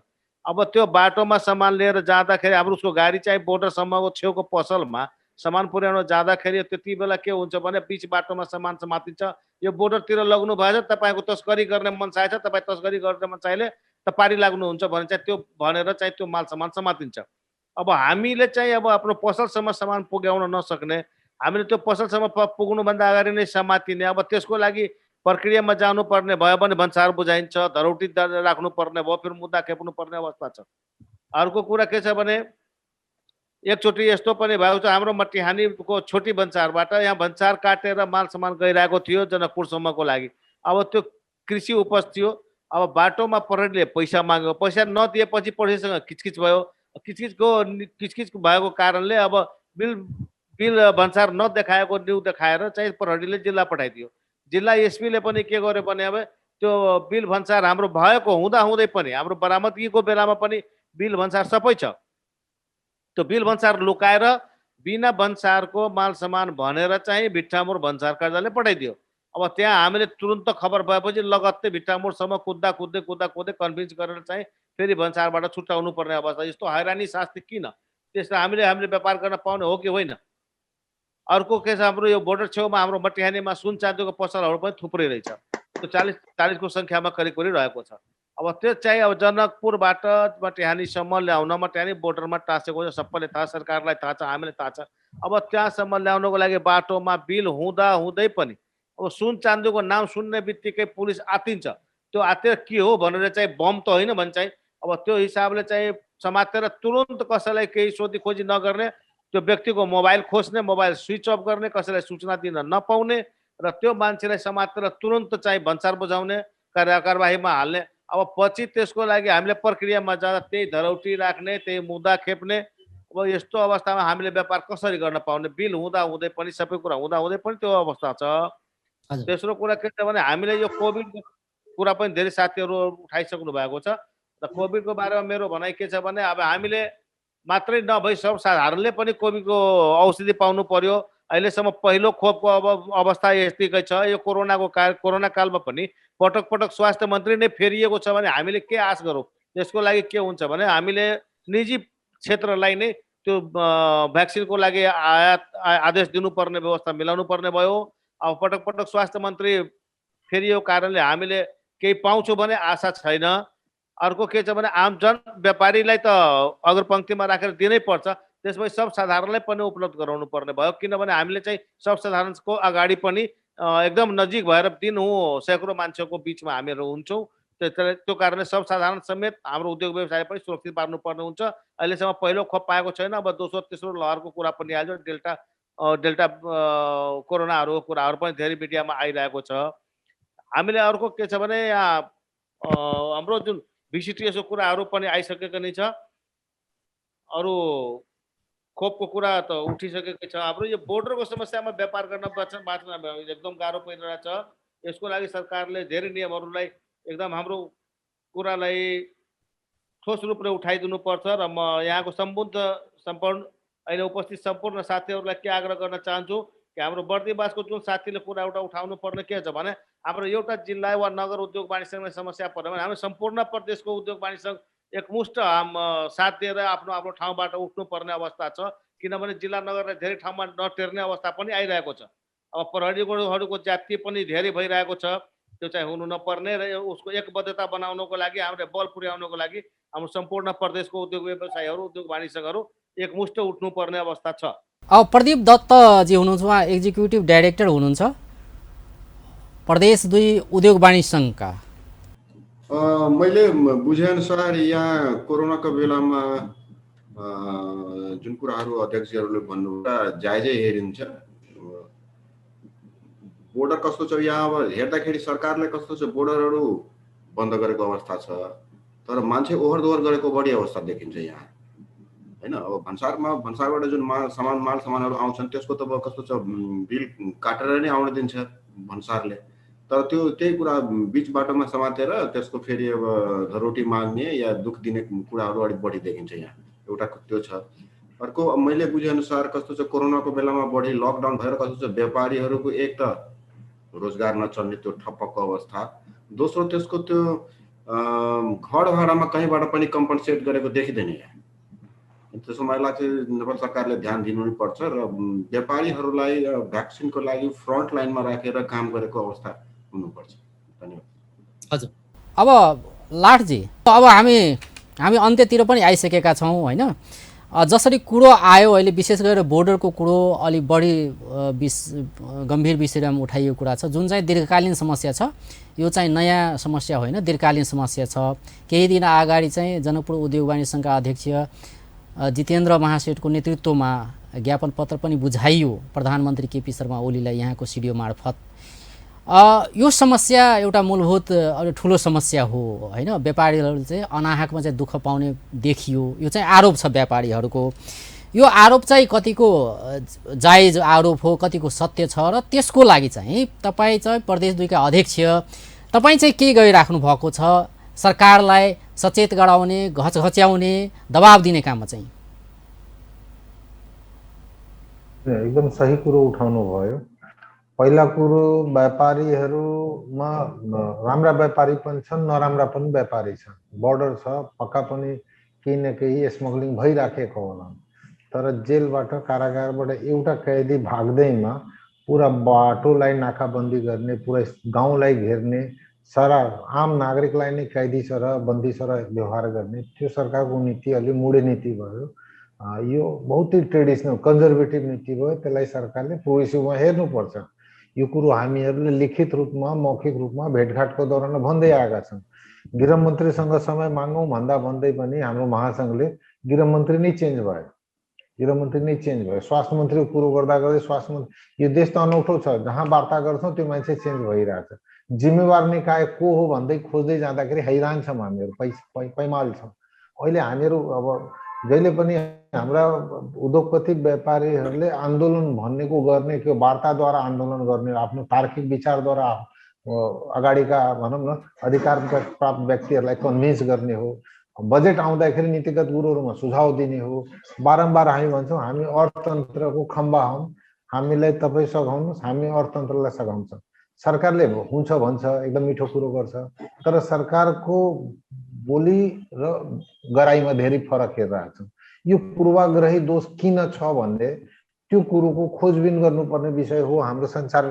अब त्यो बाटोमा सामान लिएर जाँदाखेरि हाम्रो उसको गाडी चाहिँ बोर्डरसम्मको छेउको पसलमा सामान पुर्याउन जाँदाखेरि त्यति बेला के हुन्छ भने बिच बाटोमा सामान समातिन्छ। यो बोर्डरतिर लग्नु भएछ, तपाईँको तस्करी गर्ने मन चाहेछ, तपाईँ तस्करी गर्ने मन चाहेले त पारी लाग्नुहुन्छ भने चाहिँ त्यो भनेर चाहिँ त्यो माल सामान समातिन्छ। अब हामीले चाहिँ अब आफ्नो पसलसम्म सामान पुर्याउन नसक्ने, हामीले त्यो पसलसम्म पुग्नुभन्दा अगाडि नै समातिने, अब त्यसको लागि प्रक्रियामा जानुपर्ने भयो भने भन्सार बुझाइन्छ, धरौटी राख्नुपर्ने भयो, फेरि मुद्दा खेप्नु पर्ने अवस्था छ। अर्को कुरा के छ भने एकचोटि यस्तो पनि भएको छ, हाम्रो मटिहानीको छोटी भन्सारबाट यहाँ भन्सार काटेर माल सामान गइरहेको थियो जनकपुरसम्मको लागि। अब त्यो कृषि उपज थियो, अब बाटोमा प्रहरीले पैसा माग्यो, पैसा नदिएपछि प्रहरीसँग किचकिच भयो, किचकिच भएको कारणले अब बिल भन्सार नदेखाएको न्यु देखाएर चाहिँ प्रहरीले जिल्ला पठाइदियो। जिल्ला एसपीले पनि के गर्यो भने अब त्यो बिल भन्सार हाम्रो भएको हुँदै पनि हाम्रो बरामदगीको बेलामा पनि बिल भन्सार सबै छ, त्यो बिल भन्सार लुकाएर बिना भन्सारको माल सामान भनेर चाहिँ भिट्टामोड भन्सार कार्यालयले पठाइदियो। अब त्यहाँ हामीले तुरन्त खबर भएपछि लगत्तै भिट्टामोडसम्म कुद्दै कन्भिन्स गरेर चाहिँ फेरि भन्सारबाट छुट्याउनु पर्ने अवस्था। यस्तो हैरानी शास्ति किन? त्यसलाई हामीले व्यापार गर्न पाउने हो कि होइन? अर्को के छ, हाम्रो यो बोर्डर छेउमा हाम्रो मटिहानीमा सुन चाँदीको पसलहरू पनि थुप्रै रहेछ, त्यो 40 को सङ्ख्यामा करिब रहेको छ। अब त्यो चाहिँ अब जनकपुरबाट मटिहानीसम्म ल्याउन, मटिहानी बोर्डरमा टाँसेको छ, सबैले थाहा, सरकारलाई थाहा छ, हामीलाई थाहा छ। अब त्यहाँसम्म ल्याउनको लागि बाटोमा बिल हुँदै पनि अब सुन चाँदीको नाम सुन्ने बित्तिकै पुलिस आतिन्छ। त्यो आतेर के हो भनेर चाहिँ बम त होइन भन्छ चाहिँ अब त्यो हिसाबले चाहिँ समातेर तुरन्त कसैलाई केही सोधी खोजी नगर्ने, त्यो व्यक्तिको मोबाइल खोज्ने, मोबाइल स्विच अफ गर्ने, कसैलाई सूचना दिन नपाउने र त्यो मान्छेलाई समातेर तुरन्त चाहिँ भन्सार बुझाउने, कारबाहीमा हाल्ने। अब पछि त्यसको लागि हामीले प्रक्रियामा जाँदा त्यही धरौटी राख्ने, त्यही मुद्दा खेप्ने। अब यस्तो अवस्थामा हामीले व्यापार कसरी गर्न पाउने? बिल हुँदै पनि, सबै कुरा हुँदै पनि त्यो अवस्था छ। तेस्रो कुरा के छ भने हामीले यो कोभिडको कुरा पनि धेरै साथीहरू उठाइसक्नु भएको छ र कोभिडको बारेमा मेरो भनाइ के छ भने अब हामीले मात्रै नभई सब साधारणले पनि कोभिडको औषधि पाउनु पर्यो। अहिलेसम्म पहिलो खोपको अब अवस्था यतिकै छ। यो कोरोना कालमा पनि पटक स्वास्थ्य मन्त्री नै फेरिएको छ भने हामीले के आश गरौँ? त्यसको लागि के हुन्छ भने हामीले निजी क्षेत्रलाई नै त्यो भ्याक्सिनको लागि आदेश दिनुपर्ने व्यवस्था मिलाउनु पर्ने भयो। अब पटक स्वास्थ्य मन्त्री फेरिएको कारणले हामीले केही पाउँछौँ भने आशा छैन। अर्को के छ भने आमजन व्यापारीलाई त अग्रपङ्क्तिमा राखेर दिनै पर्छ, त्यसपछि सब साधारणलाई पनि उपलब्ध गराउनु पर्ने भयो। किनभने हामीले चाहिँ सब साधारणको अगाडि पनि एकदम नजिक भएर दिनहुँ सैकौँ मान्छेको बिचमा हामीहरू हुन्छौँ। त्यो कारणले सब साधारण समेत हाम्रो उद्योग व्यवसाय पनि सुरक्षित पार्नुपर्ने हुन्छ। अहिलेसम्म पहिलो खोप पाएको छैन, अब दोस्रो तेस्रो लहरको कुरा पनि आयो, डेल्टा कोरोनाहरूको कुराहरू पनि धेरै मिडियामा आइरहेको छ। हामीले अर्को के छ भने यहाँ हाम्रो जुन VCTSको कुराहरू पनि आइसकेको नै छ, अरू खोपको कुरा त उठिसकेको छ। हाम्रो यो बोर्डरको समस्यामा व्यापार गर्न बाँच्न एकदम गाह्रो परिरहेछ। यसको लागि सरकारले धेरै नियमहरूलाई एकदम हाम्रो कुरालाई ठोस रूपले उठाइदिनु पर्छ र म यहाँको सम्पूर्ण अहिले उपस्थित सम्पूर्ण साथीहरूलाई के आग्रह गर्न चाहन्छु कि हाम्रो बर्दिवासको जुन साथीले कुरा एउटा उठाउनु पर्ने के छ भने हाम्रो एउटा जिल्ला वा नगर उद्योग वाणिज्य सङ्घमा समस्या पर्यो भने हामी सम्पूर्ण प्रदेशको उद्योग वाणिज्य सङ्घ एकमुष्ट साथ दिएर आफ्नो ठाउँबाट उठ्नु पर्ने अवस्था छ। किनभने जिल्ला नगरलाई धेरै ठाउँमा नटेर्ने अवस्था पनि आइरहेको छ। अब प्रहरीहरूको जाति पनि धेरै भइरहेको छ, त्यो चाहिँ हुनु नपर्ने र उसको एकबद्धता बनाउनको लागि हामीले बल पुर्याउनको लागि हाम्रो सम्पूर्ण प्रदेशको उद्योग व्यवसायहरू, उद्योग वाणिज्य सङ्घहरू एकमुष्ट उठ्नुपर्ने अवस्था छ। अब प्रदीप दत्तजी हुनुहुन्छ, उहाँ एक्जिक्युटिभ डाइरेक्टर हुनुहुन्छ प्रदेश 2 उद्योग वाणिज्य सङ्घका। मैले बुझेअनुसार यहाँ कोरोनाको बेलामा जुन कुराहरू अध्यक्षहरूले भन्नुभयो जायजै हेरिन्छ। बोर्डर कस्तो छ यहाँ अब हेर्दाखेरि सरकारले कस्तो छ, बोर्डरहरू बन्द गरेको अवस्था छ, तर मान्छे ओहोर दोहोर गरेको बढी अवस्था देखिन्छ यहाँ, होइन? अब भन्सारबाट जुन माल सामानहरू आउँछन् त्यसको त कस्तो छ, बिल काटेर नै आउन दिन्छ भन्सारले, तर त्यही कुरा बिच बाटोमा समातेर त्यसको फेरि अब धरोटी माग्ने या दुःख दिने कुराहरू अलिक बढी देखिन्छ यहाँ। एउटा त्यो छ। अर्को मैले बुझेअनुसार कस्तो छ, कोरोनाको बेलामा बढी लकडाउन भएर कस्तो छ, व्यापारीहरूको एक त रोजगार नचल्ने त्यो ठप्पको अवस्था, दोस्रो त्यसको त्यो घर भाडामा कहीँबाट पनि कम्पन्सेट गरेको देखिँदैन यहाँ। त्यसो मलाई लाग्छ नेपाल सरकारले ध्यान दिनु नै पर्छ र व्यापारीहरूलाई भ्याक्सिनको लागि फ्रन्ट लाइनमा राखेर काम गरेको अवस्था हुनुपर्छ। धन्यवाद। हजुर, अब लाठजी, अब हामी अन्त्यतिर पनि आइसकेका छौँ होइन। जसरी कुरो आयो अहिले विशेष गरेर बोर्डरको कुरो अलि बढी गम्भीर विषयमा उठाइएको कुरा छ, जुन चाहिँ दीर्घकालीन समस्या छ। यो चाहिँ नयाँ समस्या होइन, दीर्घकालीन समस्या छ। केही दिन अगाडि चाहिँ जनकपुर उद्योग वाणिज्य सङ्घका अध्यक्ष जितेन्द्र महासेठको नेतृत्वमा ज्ञापन पत्र पनि बुझाइयो प्रधानमन्त्री केपी शर्मा ओलीलाई यहाँको सिडिओ मार्फत। यो समस्या एउटा मूलभूत ठुलो समस्या हो होइन। व्यापारीहरू चाहिँ अनाहकमा चाहिँ दुःख पाउने देखियो, यो चाहिँ आरोप छ व्यापारीहरूको। यो आरोप चाहिँ कतिको जायज आरोप हो, कतिको सत्य छ, र त्यसको लागि चाहिँ तपाईँ चाहिँ प्रदेश 2 का अध्यक्ष, तपाईँ चाहिँ के गरिराख्नु भएको छ सरकारलाई सचेत गराउने, घच्याउने, दबाब दिने काममा चाहिँ? एकदम सही कुरो उठाउनु भयो। पहिला कुरो, व्यापारीहरूमा राम्रा व्यापारी पनि छन्, नराम्रा पनि व्यापारी छन्। बोर्डर छ, पक्का पनि केही न केही स्मग्लिङ भइराखेको होला, तर जेलबाट कारागारबाट एउटा कैदी भाग्दैमा पुरा बाटोलाई नाकाबन्दी गर्ने, पुरा गाउँलाई घेर्ने, सारा आम नागरिकलाई नै कैदी सरह बन्दी सरह व्यवहार गर्ने, त्यो सरकारको नीति अलि मुडे नीति भयो। यो बहुतै ट्रेडिसनल कन्जर्भेटिभ नीति भयो। त्यसलाई सरकारले प्रोग्रेसिभमा हेर्नुपर्छ। यो कुरो हामीहरूले लिखित रूपमा, मौखिक रूपमा भेटघाटको दौरान भन्दै आएका छौँ। गृहमन्त्रीसँग समय मागौँ भन्दा भन्दै पनि हाम्रो महासङ्घले गृहमन्त्री नै चेन्ज भयो, गृहमन्त्री नै चेन्ज भयो। स्वास्थ्य मन्त्रीको कुरो गर्दा गर्दै स्वास्थ्य मन्त्री, यो देश त अनौठो छ, जहाँ वार्ता गर्छौँ त्यो मान्छे चेन्ज भइरहेछ। जिम्मेवार निकाय को हो भन्दै खोज्दै जाँदाखेरि हैरान छौँ हामीहरू, पैमाल छौँ। अहिले हामीहरू अब जहिले पनि हाम्रा उद्योगपति व्यापारीहरूले आन्दोलन भन्नेको गर्ने, त्यो वार्ताद्वारा आन्दोलन गर्ने, आफ्नो तार्किक विचारद्वारा अगाडिका भनौँ न अधिकार प्राप्त व्यक्तिहरूलाई कन्भिन्स गर्ने हो। बजेट आउँदाखेरि नीतिगत कुरोहरूमा सुझाव दिने हो। बारम्बार हामी भन्छौँ हामी अर्थतन्त्रको खम्बा हौँ, हामीलाई तपाईँ सघाउनुहोस्, हामी अर्थतन्त्रलाई सघाउँछौँ। सरकारले हुन्छ भन्छ, एकदम मिठो कुरो गर्छ, तर सरकारको बोली र गराइमा धेरै फरक हेरिरहेको छ। यो पूर्वाग्रही दोष किन छ भन्ने त्यो कुरोको खोजबिन गर्नुपर्ने विषय हो हाम्रो सञ्चार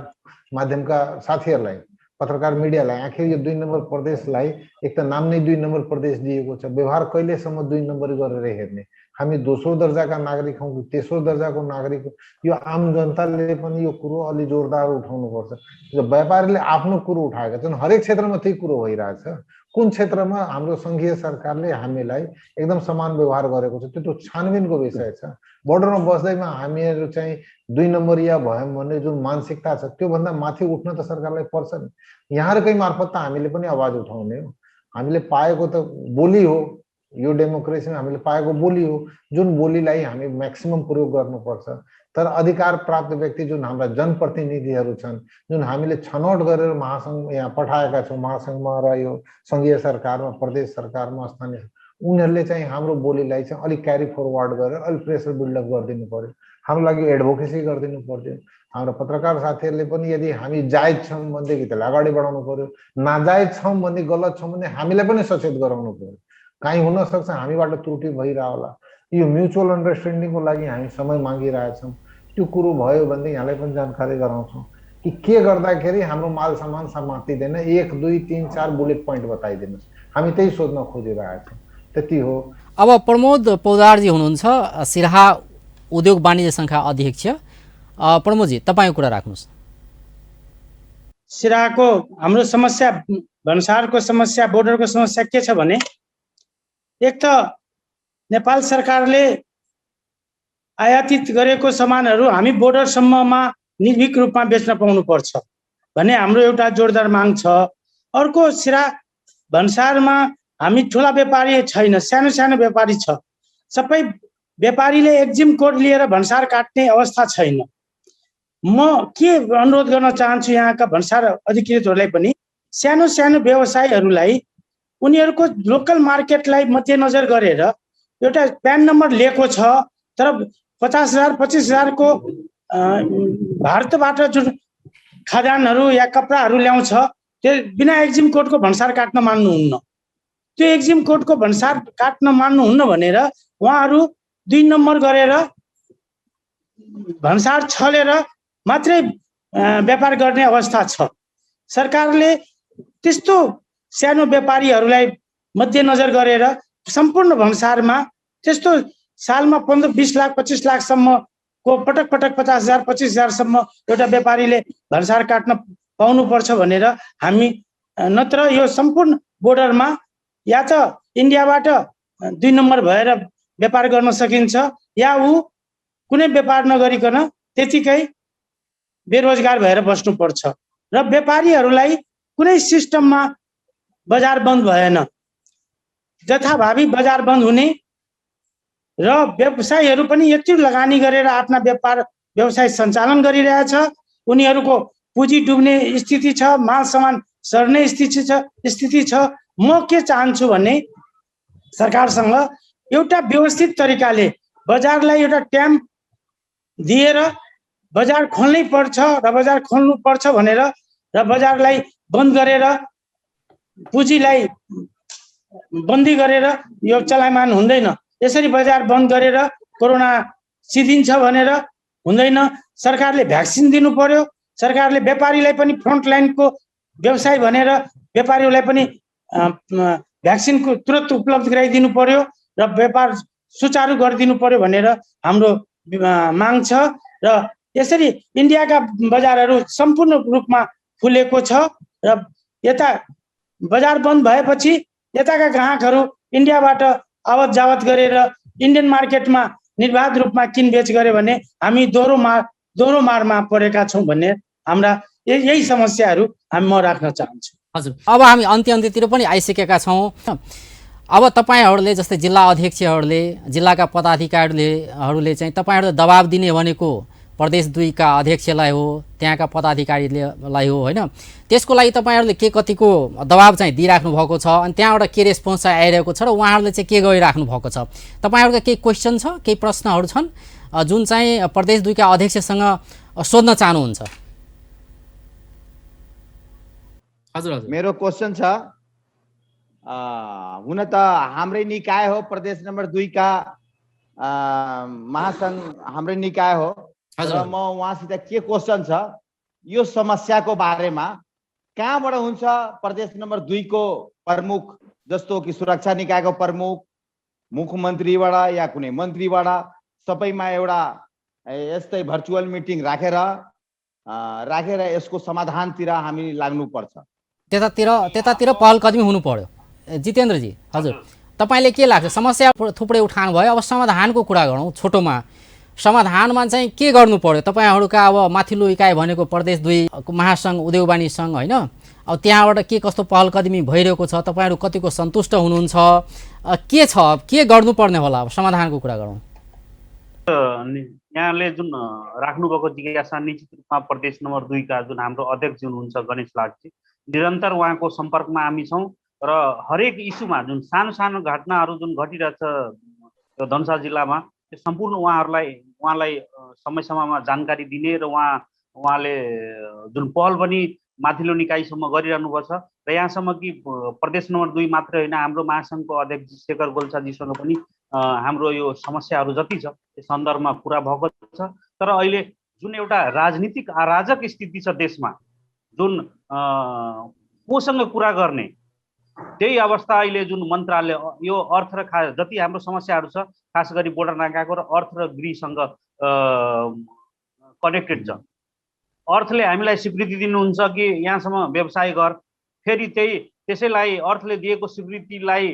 माध्यमका साथीहरूलाई, पत्रकार मिडियालाई। आखिर यो 2 नम्बर प्रदेशलाई एक त नाम नै 2 नम्बर प्रदेश दिएको छ, व्यवहार कहिलेसम्म 2 नम्बर गरेर हेर्ने? हामी दोस्रो दर्जाका नागरिक हौँ, तेस्रो दर्जाको नागरिक हौँ। यो आम जनताले पनि यो कुरो अलि जोरदार उठाउनुपर्छ। व्यापारीले आफ्नो कुरो उठाएका छन्, हरेक क्षेत्रमा त्यही कुरो भइरहेछ। कुन क्षेत्रमा हाम्रो सङ्घीय सरकारले हामीलाई एकदम समान व्यवहार गरेको छ त्यो त छानबिनको विषय छ। बोर्डरमा बस्दैमा हामीहरू चाहिँ 2 नम्बरिया भयौँ भन्ने जुन मानसिकता छ त्योभन्दा माथि उठ्न त सरकारलाई पर्छ नि। यहाँहरूकै मार्फत त हामीले पनि आवाज उठाउने हो। हामीले पाएको त बोली हो, यो डेमोक्रेसीमा हामीले पाएको बोली हो, जुन बोलीलाई हामी म्याक्सिमम प्रयोग गर्नुपर्छ। तर अधिकार प्राप्त व्यक्ति जुन हाम्रा जनप्रतिनिधिहरू छन्, जुन हामीले छनौट गरेर महासङ्घ यहाँ पठाएका छौँ, महासङ्घमा र यो सङ्घीय सरकारमा, प्रदेश सरकारमा, स्थानीय, उनीहरूले चाहिँ हाम्रो बोलीलाई चाहिँ अलिक क्यारी फरवर्ड गरेर अलिक प्रेसर बिल्डअप गरिदिनु पर्यो। हाम्रो लागि एडभोकेसी गरिदिनु पर्यो। हाम्रो पत्रकार साथीहरूले पनि यदि हामी जायज छौँ भनेदेखि त्यसलाई अगाडि बढाउनु पर्यो, नाजायज छौँ भने, गलत छौँ भने हामीलाई पनि सचेत गराउनु पर्यो। काहीँ हुनसक्छ हामीबाट त्रुटि भइरह होला। यो म्युचुअल अन्डरस्ट्यान्डिङको लागि हामी समय मागिरहेछौँ। त्यो कुरो भयो भने यहाँलाई पनि जानकारी गराउँछौँ कि के गर्दाखेरि हाम्रो माल सामान समातिँदैन। 1, 2, 3, 4 बुलेट पोइन्ट बताइदिनुहोस्, हामी त्यही सोध्न खोजिरहेछौँ। त्यति हो। अब प्रमोद पौदारजी हुनुहुन्छ, सिराहा उद्योग वाणिज्य सङ्घका अध्यक्ष। प्रमोदजी तपाईँ कुरा राख्नुहोस्। सिराहाको हाम्रो समस्या, भन्सारको समस्या, बोर्डरको समस्या के छ भने, एक त नेपाल सरकारले आयातित गरेको सामानहरू हामी बोर्डरसम्ममा निर्भीक रूपमा बेच्न पाउनुपर्छ भन्ने हाम्रो एउटा जोरदार माग छ। अर्को, सिराहा भन्सारमा हामी ठुला व्यापारी छैन, सानो सानो व्यापारी छ। सबै व्यापारीले एक्जिम कोड लिएर भन्सार काट्ने अवस्था छैन। म के अनुरोध गर्न चाहन्छु यहाँका भन्सार अधिकृतहरूलाई पनि, सानो सानो व्यवसायीहरूलाई उनीहरूको लोकल मार्केटलाई मध्यनजर गरेर एउटा प्यान नम्बर लिएको छ, तर 50,000 25,000 को भारतबाट जुन खाद्यान्नहरू या कपडाहरू ल्याउँछ त्यो बिना एक्जिम कोडको भन्सार काट्न मान्नुहुन्न। त्यो एक्जिम कोडको भन्सार काट्न मान्नुहुन्न भनेर उहाँहरू 2 नम्बर गरेर भन्सार छलेर मात्रै व्यापार गर्ने अवस्था छ। सरकारले त्यस्तो सानो व्यापारीहरूलाई मध्यनजर गरेर सम्पूर्ण भन्सारमा त्यस्तो सालमा 15-20 लाख 25 लाखसम्मको पटक 50,000 25,000 सम्म एउटा व्यापारीले भन्सार काट्न पाउनुपर्छ भनेर हामी नत्र यो सम्पूर्ण बोर्डरमा या त इन्डियाबाट 2 नम्बर भएर व्यापार गर्न सकिन्छ या ऊ कुनै व्यापार नगरिकन त्यतिकै बेरोजगार भएर बस्नुपर्छ र व्यापारीहरूलाई कुनै सिस्टममा बजार बन्द भएन, जथाभावी बजार बन्द हुने र व्यवसायीहरू पनि यति लगानी गरेर आफ्ना व्यवसाय सञ्चालन गरिरहेछ, उनीहरूको पुँजी डुब्ने स्थिति छ, माल सामान सर्ने स्थिति छ। म के चाहन्छु भने सरकारसँग एउटा व्यवस्थित तरिकाले बजारलाई एउटा टाइम दिएर बजार खोल्नै पर्छ र बजार खोल्नु पर्छ भनेर र बजारलाई बन्द गरेर पुँजीलाई बन्दी गरेर यो चलायमान हुँदैन। यसरी बजार बन्द गरेर कोरोना सिद्धिन्छ भनेर हुँदैन। सरकारले भ्याक्सिन दिनु पर्यो, सरकारले व्यापारीलाई पनि फ्रन्ट लाइनको व्यवसाय भनेर व्यापारीहरूलाई पनि भ्याक्सिनको तुरन्त उपलब्ध गराइदिनु पर्यो र व्यापार सुचारू गरिदिनु पर्यो भनेर हाम्रो माग छ। र यसरी इन्डियाका बजारहरू सम्पूर्ण रूपमा खुलेको छ र यता बजार बन्द भएपछि यताका ग्राहकहरू इन्डियाबाट आवत जावत गरेर इन्डियन मार्केटमा निर्बाध रूपमा किनबेच गरे भने हामी दोहोरो मारमा परेका छौँ भन्ने हाम्रा यही समस्याहरू म राख्न चाहन्छु। हजुर, अब हामी अन्त्यतिर पनि आइसकेका छौँ। अब तपाईँहरूले जस्तै जिल्ला अध्यक्षहरूले जिल्लाका पदाधिकारीहरूले चाहिँ तपाईँहरूले दबाब दिने भनेको प्रदेश 2 का अध्यक्षलाई हो, त्यहाँका पदाधिकारीलाई हो होइन, त्यसको लागि तपाईँहरूले के कतिको दबाब चाहिँ दिइराख्नु भएको छ अनि त्यहाँबाट के रेस्पोन्स चाहिँ आइरहेको छ र उहाँहरूले चाहिँ के गरिराख्नु भएको छ? तपाईँहरूका केही क्वेसन छ, केही प्रश्नहरू छन् जुन चाहिँ प्रदेश 2 का अध्यक्षसँग सोध्न चाहनुहुन्छ? हजुर हजुर, मेरो क्वेसन छ, हुन त हाम्रै निकाय हो, प्रदेश नम्बर 2 का महासंघ हाम्रै निकाय हो र म उहाँसित के क्वेसन छ, यो समस्याको बारेमा कहाँबाट हुन्छ? प्रदेश नम्बर 2 को प्रमुख जस्तो कि सुरक्षा निकायको प्रमुख, मुख्यमन्त्रीबाट या कुनै मन्त्रीबाट सबैमा एउटा यस्तै भर्चुअल मिटिङ राखेर यसको समाधानतिर हामी लाग्नुपर्छ। त्यतातिर पहल कदमी हुनु पर्यो। जितेन्द्रजी, हजुर तपाईँले के लाग्छ? समस्या थुप्रै उठान भयो, अब समाधानको कुरा गरौँ। छोटोमा समाधानमा चाहिँ के गर्नु पर्यो? तपाईँहरूका अब माथिल्लो इकाइ भनेको प्रदेश 2 महासंघ उद्योग वाणिज्य सङ्घ होइन, अब त्यहाँबाट के कस्तो पहल कदमी भइरहेको छ? तपाईँहरू कतिको सन्तुष्ट हुनुहुन्छ? के छ, के गर्नुपर्ने होला? अब समाधानको कुरा गरौँ। यहाँले जुन राख्नुभएको जिज्ञासा निश्चित रूपमा प्रदेश नम्बर 2 का जुन हाम्रो अध्यक्ष हुनुहुन्छ गणेश लाटजी, निरन्तर उहाँको सम्पर्कमा हामी छौँ र हरेक इस्युमा जुन सानो सानो घटनाहरू जुन घटिरहेछ धनुषा जिल्लामा त्यो सम्पूर्ण उहाँलाई समय समयमा जानकारी दिने र उहाँले जुन पहल पनि माथिल्लो निकायसम्म गरिरहनु भएको छ र यहाँसम्म कि प्रदेश नम्बर 2 मात्रै होइन, हाम्रो महासङ्घको अध्यक्ष शेखर गोल्छाजीसँग पनि हाम्रो यो समस्याहरू जति छ त्यो सन्दर्भमा कुरा भएको छ। तर अहिले जुन एउटा राजनीतिक अराजक स्थिति छ देशमा, जुन कोसँग कुरा गर्ने त्यही अवस्था अहिले जुन मन्त्रालय यो अर्थ र जति हाम्रो समस्याहरू छ खास गरी बोर्डर नाकाको र अर्थ र गृहसँग कनेक्टेड छ। अर्थले हामीलाई स्वीकृति दिनुहुन्छ कि यहाँसम्म व्यवसाय गर, फेरि त्यसैलाई अर्थले दिएको स्वीकृतिलाई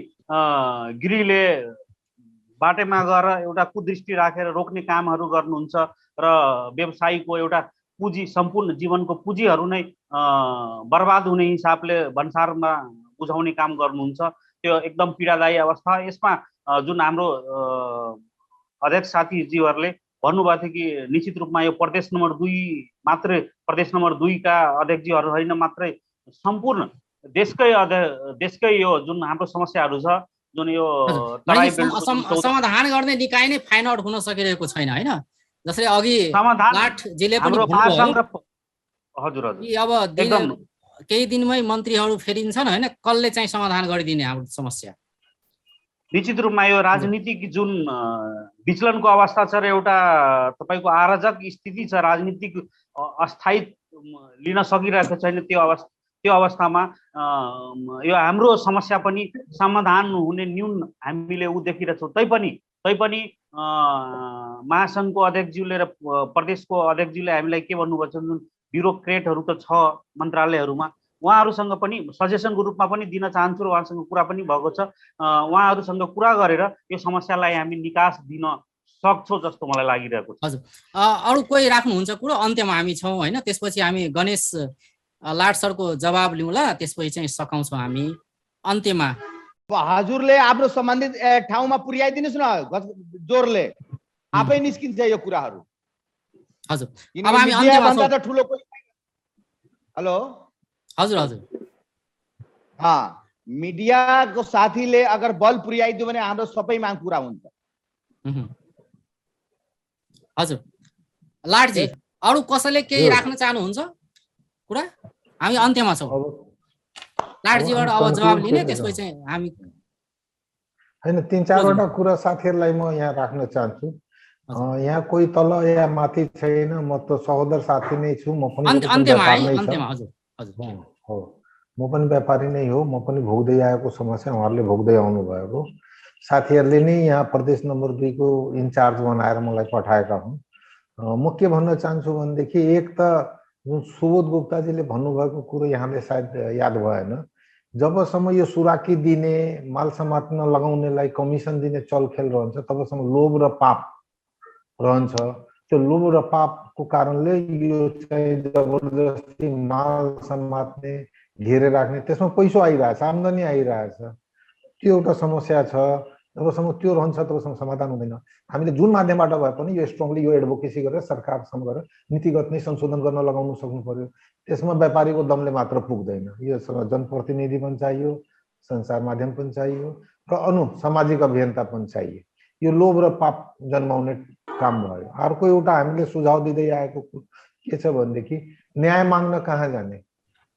गृहले बाटोमा गएर एउटा कुदृष्टि राखेर रोक्ने कामहरू गर्नुहुन्छ र व्यवसायीको एउटा पुँजी सम्पूर्ण जीवनको पुँजीहरू नै बर्बाद हुने हिसाबले भन्सारमा बुझाउने काम गर्नुहुन्छ। त्यो एकदम पीडादायी अवस्था। यसमा जुन हाम्रो अध्यक्ष साथीज्यूहरूले भन्नुभएको थियो कि निश्चित रूपमा यो प्रदेश नम्बर 2 मात्रै, प्रदेश नम्बर 2 का अध्यक्षजीहरू होइन मात्रै सम्पूर्ण देशकै यो जुन हाम्रो समस्याहरू छ, जुन यो समाधान गर्ने निकाय नै फाइन आउट हुन सकिरहेको छैन होइन, जसरी अघि लाटजीले पनि भन्नुभयो। हजुर हजुर, अब केही दिनमै मन्त्रीहरू फेरिन्छन् होइन, कसले चाहिँ समाधान गरिदिने हाम्रो समस्या? निश्चित रूपमा यो राजनीतिक जुन विचलनको अवस्था छ र एउटा तपाईँको अराजक स्थिति छ, राजनीतिक अस्थायी लिन सकिरहेको छैन, त्यो अवस्थामा यो हाम्रो समस्या पनि समाधान हुने न्यून हामीले ऊ देखिरहेछौँ। तैपनि महासङ्घको अध्यक्षज्यूले र प्रदेशको अध्यक्षज्यूले हामीलाई के भन्नुभएको छ, जुन ब्युरोक्रेटहरू त छ मन्त्रालयहरूमा, उहाँहरूसँग पनि सजेसनको रूपमा पनि दिन चाहन्छु र उहाँसँग कुरा पनि भएको छ। उहाँहरूसँग कुरा गरेर यो समस्यालाई हामी निकास दिन सक्छौँ जस्तो मलाई लागिरहेको छ। हजुर, अरू कोही राख्नुहुन्छ कुरो? अन्त्यमा हामी छौँ होइन, त्यसपछि हामी गणेश लाड सरको जवाब लिउँला, त्यसपछि चाहिँ सकाउँछौँ हामी अन्त्यमा। हजुरले आफ्नो सम्बन्धित ठाउँमा पुर्याइदिनुहोस् न जोरले, आफै निस्किन्छ यो कुराहरू। हजुर, अब हामी अन्त्यमा छौँ। ठुलो कोही हेलो हजुर हजुर, मिडियाको साथीले अगर बल पुर्याइदियो भने हाम्रो सबै माग पुरा हुन्छ। हजुर लाडजी, अरू कसैले केही राख्न चाहनुहुन्छ कुरा? हामी अन्त्यमा छौँ। लाडजीबाट अब जवाब लिने, त्यसपछि चाहिँ हामी हैन 3-4वटा कुरा साथीहरूलाई म यहाँ राख्न चाहन्छु। यहाँ कोही तल या माथि छैन, म त सहोदर साथी नै छु। म पनि अन्त्यमा है, अन्त्यमा। हजुर हजुर, हो, म पनि व्यापारी नै हो, म पनि भोग्दै आएको समस्या उहाँहरूले भोग्दै आउनु भएको। साथीहरूले नै यहाँ प्रदेश नम्बर 2 को इन्चार्ज बनाएर मलाई पठाएका हुन्। म के भन्न चाहन्छु भनेदेखि, एक त जुन सुबोध गुप्ताजीले भन्नुभएको कुरो यहाँले सायद याद भएन, जबसम्म यो सुराकी दिने, माल समात्न लगाउनेलाई कमिसन दिने चलखेल रहन्छ, तबसम्म लोभ र पाप रहन्छ। त्यो लोभ र पापको कारणले यो चाहिँ जबरजस्ती माल समात्ने, घेरे राख्ने, त्यसमा पैसो आइरहेछ, आम्दानी आइरहेछ, त्यो एउटा समस्या छ। जबसम्म त्यो रहन्छ तबसम्म समाधान हुँदैन। हामीले जुन माध्यमबाट भए पनि यो स्ट्रङली यो एडभोकेसी गरेर सरकारसँग गरेर नीतिगत नै संशोधन गर्न लगाउनु सक्नु पर्यो। त्यसमा व्यापारीको दमले मात्र पुग्दैन, यो जनप्रतिनिधि पनि चाहियो, संसार माध्यम पनि चाहियो र सामाजिक अभियन्ता पनि चाहियो। यो लोभ र पाप जन्माउने काम भयो। अर्को एउटा हामीले सुझाव दिँदै आएको के छ भनेदेखि, न्याय माग्न कहाँ जाने?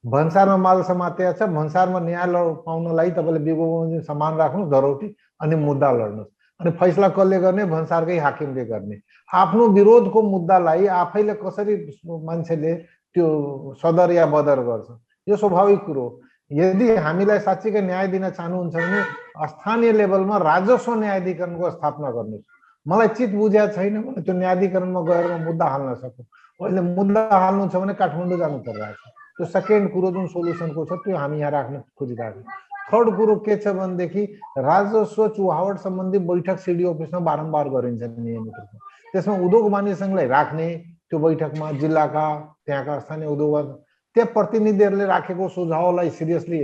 भन्सारमा माल समातेको छ, भन्सारमा न्याय पाउनलाई तपाईँले बिगोमा सामान राख्नु, धरौटी, अनि मुद्दा लड्नुहोस्, अनि फैसला कसले गर्ने? भन्सारकै हाकिमले गर्ने। आफ्नो विरोधको मुद्दालाई आफैले कसरी मान्छेले त्यो सदर या बदर गर्छ, यो स्वाभाविक कुरो। यदि हामीलाई साँच्चीकै न्याय दिन चाहनुहुन्छ भने स्थानीय लेभलमा राजस्व न्यायाधिकरणको स्थापना गर्नुहोस्। मलाई चित बुझ्या छैन भने त्यो न्यायाधिकरणमा गएर मुद्दा हाल्न सकौँ। अहिले मुद्दा हाल्नु छ भने काठमाडौँ जानु परिरहेको छ। त्यो सेकेन्ड कुरो जुन सोल्युसनको छ त्यो हामी यहाँ राख्न खोजिरहेको छौँ। थर्ड कुरो के छ भनेदेखि, राजस्व चुहावट सम्बन्धी बैठक सिडी अफिसमा बारम्बार गरिन्छ नियमित रूपमा। त्यसमा उद्योग वाणिज्य सङ्घलाई राख्ने, त्यो बैठकमा जिल्लाका त्यहाँका स्थानीय उद्योग त्यहाँ प्रतिनिधिहरूले राखेको सुझावलाई सिरियसली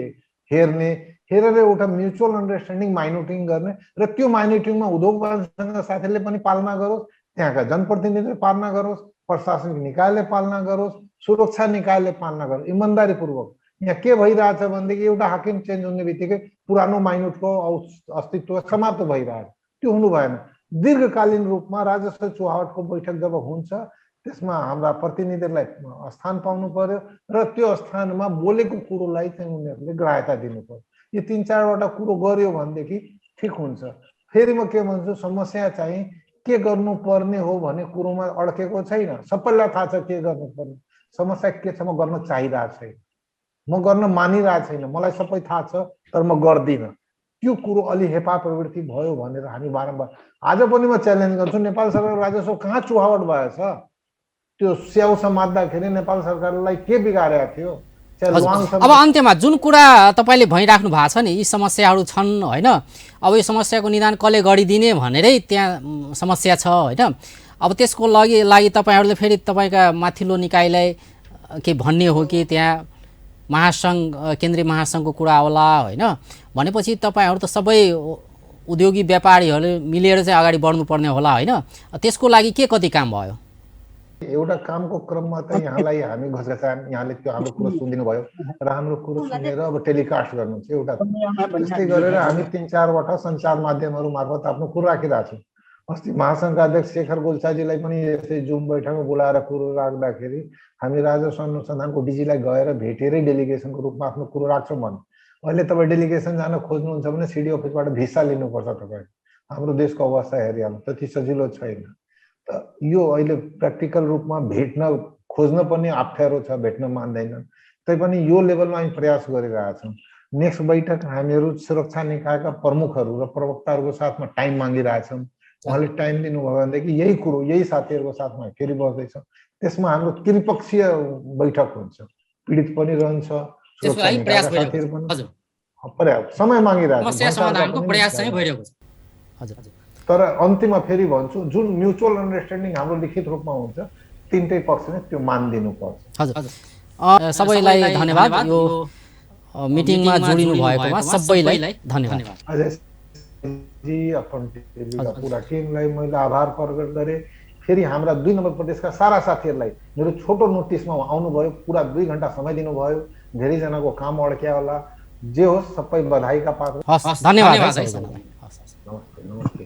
हेरेर एउटा म्युचुअल अन्डरस्ट्यान्डिङ माइनोटिङ गर्ने र त्यो माइनोटिङमा उद्योग वाणिज्य साथीहरूले पनि पालना गरोस्, त्यहाँका जनप्रतिनिधिले पालना गरोस्, प्रशासनिक निकायले पालना गरोस्, सुरक्षा निकायले पालना गरोस्, इमान्दारीपूर्वक। यहाँ के भइरहेछ भनेदेखि एउटा हाकिम चेन्ज हुने बित्तिकै पुरानो माइनोटको अस्तित्व समाप्त भइरहेछ, त्यो हुनु भएन। दीर्घकालीन रूपमा राजस्व चुहावटको बैठक जब हुन्छ त्यसमा हाम्रा प्रतिनिधिहरूलाई स्थान पाउनु पर्यो र त्यो स्थानमा बोलेको कुरोलाई चाहिँ उनीहरूले ग्राह्यता दिनु पर्यो। यो 3-4वटा कुरो गर्यो भनेदेखि ठिक हुन्छ। फेरि म के भन्छु, समस्या चाहिँ के गर्नुपर्ने हो भन्ने कुरोमा अड्केको छैन, सबैलाई थाहा छ के गर्नुपर्ने। समस्या के छ, म गर्न चाहिरहेको छैन, म गर्न मानिरहेको छैन, मलाई सबै थाहा छ तर म गर्दिनँ। त्यो कुरो अलि हेपा प्रवृत्ति भयो भनेर हामी बारम्बार आज पनि म च्यालेन्ज गर्छु, नेपाल सरकार राजस्व कहाँ चुहावट भएछ? त्यो स्याउ समात्दाखेरि नेपाल सरकारलाई के बिगारेको थियो? अब अन्त्यमा जुन कुरा तपाईँले भनिराख्नु भएको छ नि, यी समस्याहरू छन् होइन, अब यो समस्याको निदान कसले गरिदिने भनेरै त्यहाँ समस्या छ होइन। अब त्यसको लागि तपाईँहरूले फेरि तपाईँका माथिल्लो निकायलाई के भन्ने हो कि त्यहाँ महासङ्घ, केन्द्रीय महासङ्घको कुरा होला होइन, भनेपछि तपाईँहरू त सबै उद्योगी व्यापारीहरूले मिलेर चाहिँ अगाडि बढ्नुपर्ने होला होइन। त्यसको लागि के कति काम भयो? एउटा कामको क्रममा त यहाँलाई हामी घचघचायौँ, यहाँले त्यो हाम्रो कुरो सुनिदिनु भयो र हाम्रो कुरो सुनेर अब टेलिकास्ट गर्नुहुन्छ एउटा। त्यस्तै गरेर हामी 3-4वटा सञ्चार माध्यमहरू मार्फत आफ्नो कुरो राखिरहेको छौँ। अस्ति महासङ्घका अध्यक्ष शेखर गोल्छाजीलाई पनि यस्तै जुम बैठकमा बोलाएर कुरो राख्दाखेरि हामी राजस्व अनुसन्धानको डिजीलाई गएर भेटेरै डेलिगेसनको रूपमा आफ्नो कुरो राख्छौँ भने अहिले तपाईँ डेलिगेसन जान खोज्नुहुन्छ भने सिडी अफिसबाट भिसा लिनुपर्छ तपाईँ। हाम्रो देशको अवस्था हेरिहाल्नु त्यति सजिलो छैन। त यो अहिले प्र्याक्टिकल रूपमा भेट्न खोज्न पनि अप्ठ्यारो छ, भेट्न मान्दैनन्। तैपनि यो लेभलमा हामी प्रयास गरिरहेछौँ। नेक्स्ट बैठक हामीहरू सुरक्षा निकायका प्रमुखहरू र प्रवक्ताहरूको साथमा टाइम मागिरहेछौँ। उहाँले टाइम दिनुभयो भनेदेखि यही कुरो यही साथीहरूको साथमा फेरि बस्दैछौँ। त्यसमा हाम्रो त्रिपक्षीय बैठक हुन्छ, पीडित पनि रहन्छ, सुरक्षा निकायका साथीहरू पनि पर्याप्त समय मागिरहेको छ। तर अन्तिममा फेरि भन्छु, जुन म्युचुअल अन्डरस्ट्यान्डिङ हाम्रो लिखित रूपमा हुन्छ तीनटै पक्षले त्यो मानिदिनु पर्छ। हजुर सबैलाई धन्यवाद। यो मिटिङमा जोडिनु भएकोमा सबैलाई धन्यवाद। अजय जी अपन टिभीका पुरा टिमलाई मैले आभार प्रकट गरेँ। फेरि हाम्रा 2 नम्बर प्रदेशका सारा साथीहरूलाई मेरो छोटो नोटिसमा आउनुभयो, पुरा 2 घण्टा समय दिनुभयो। धेरैजनाको काम अड्क्या होला। जे होस् सबै बधाईका पात्र। धन्यवाद। नमस्ते।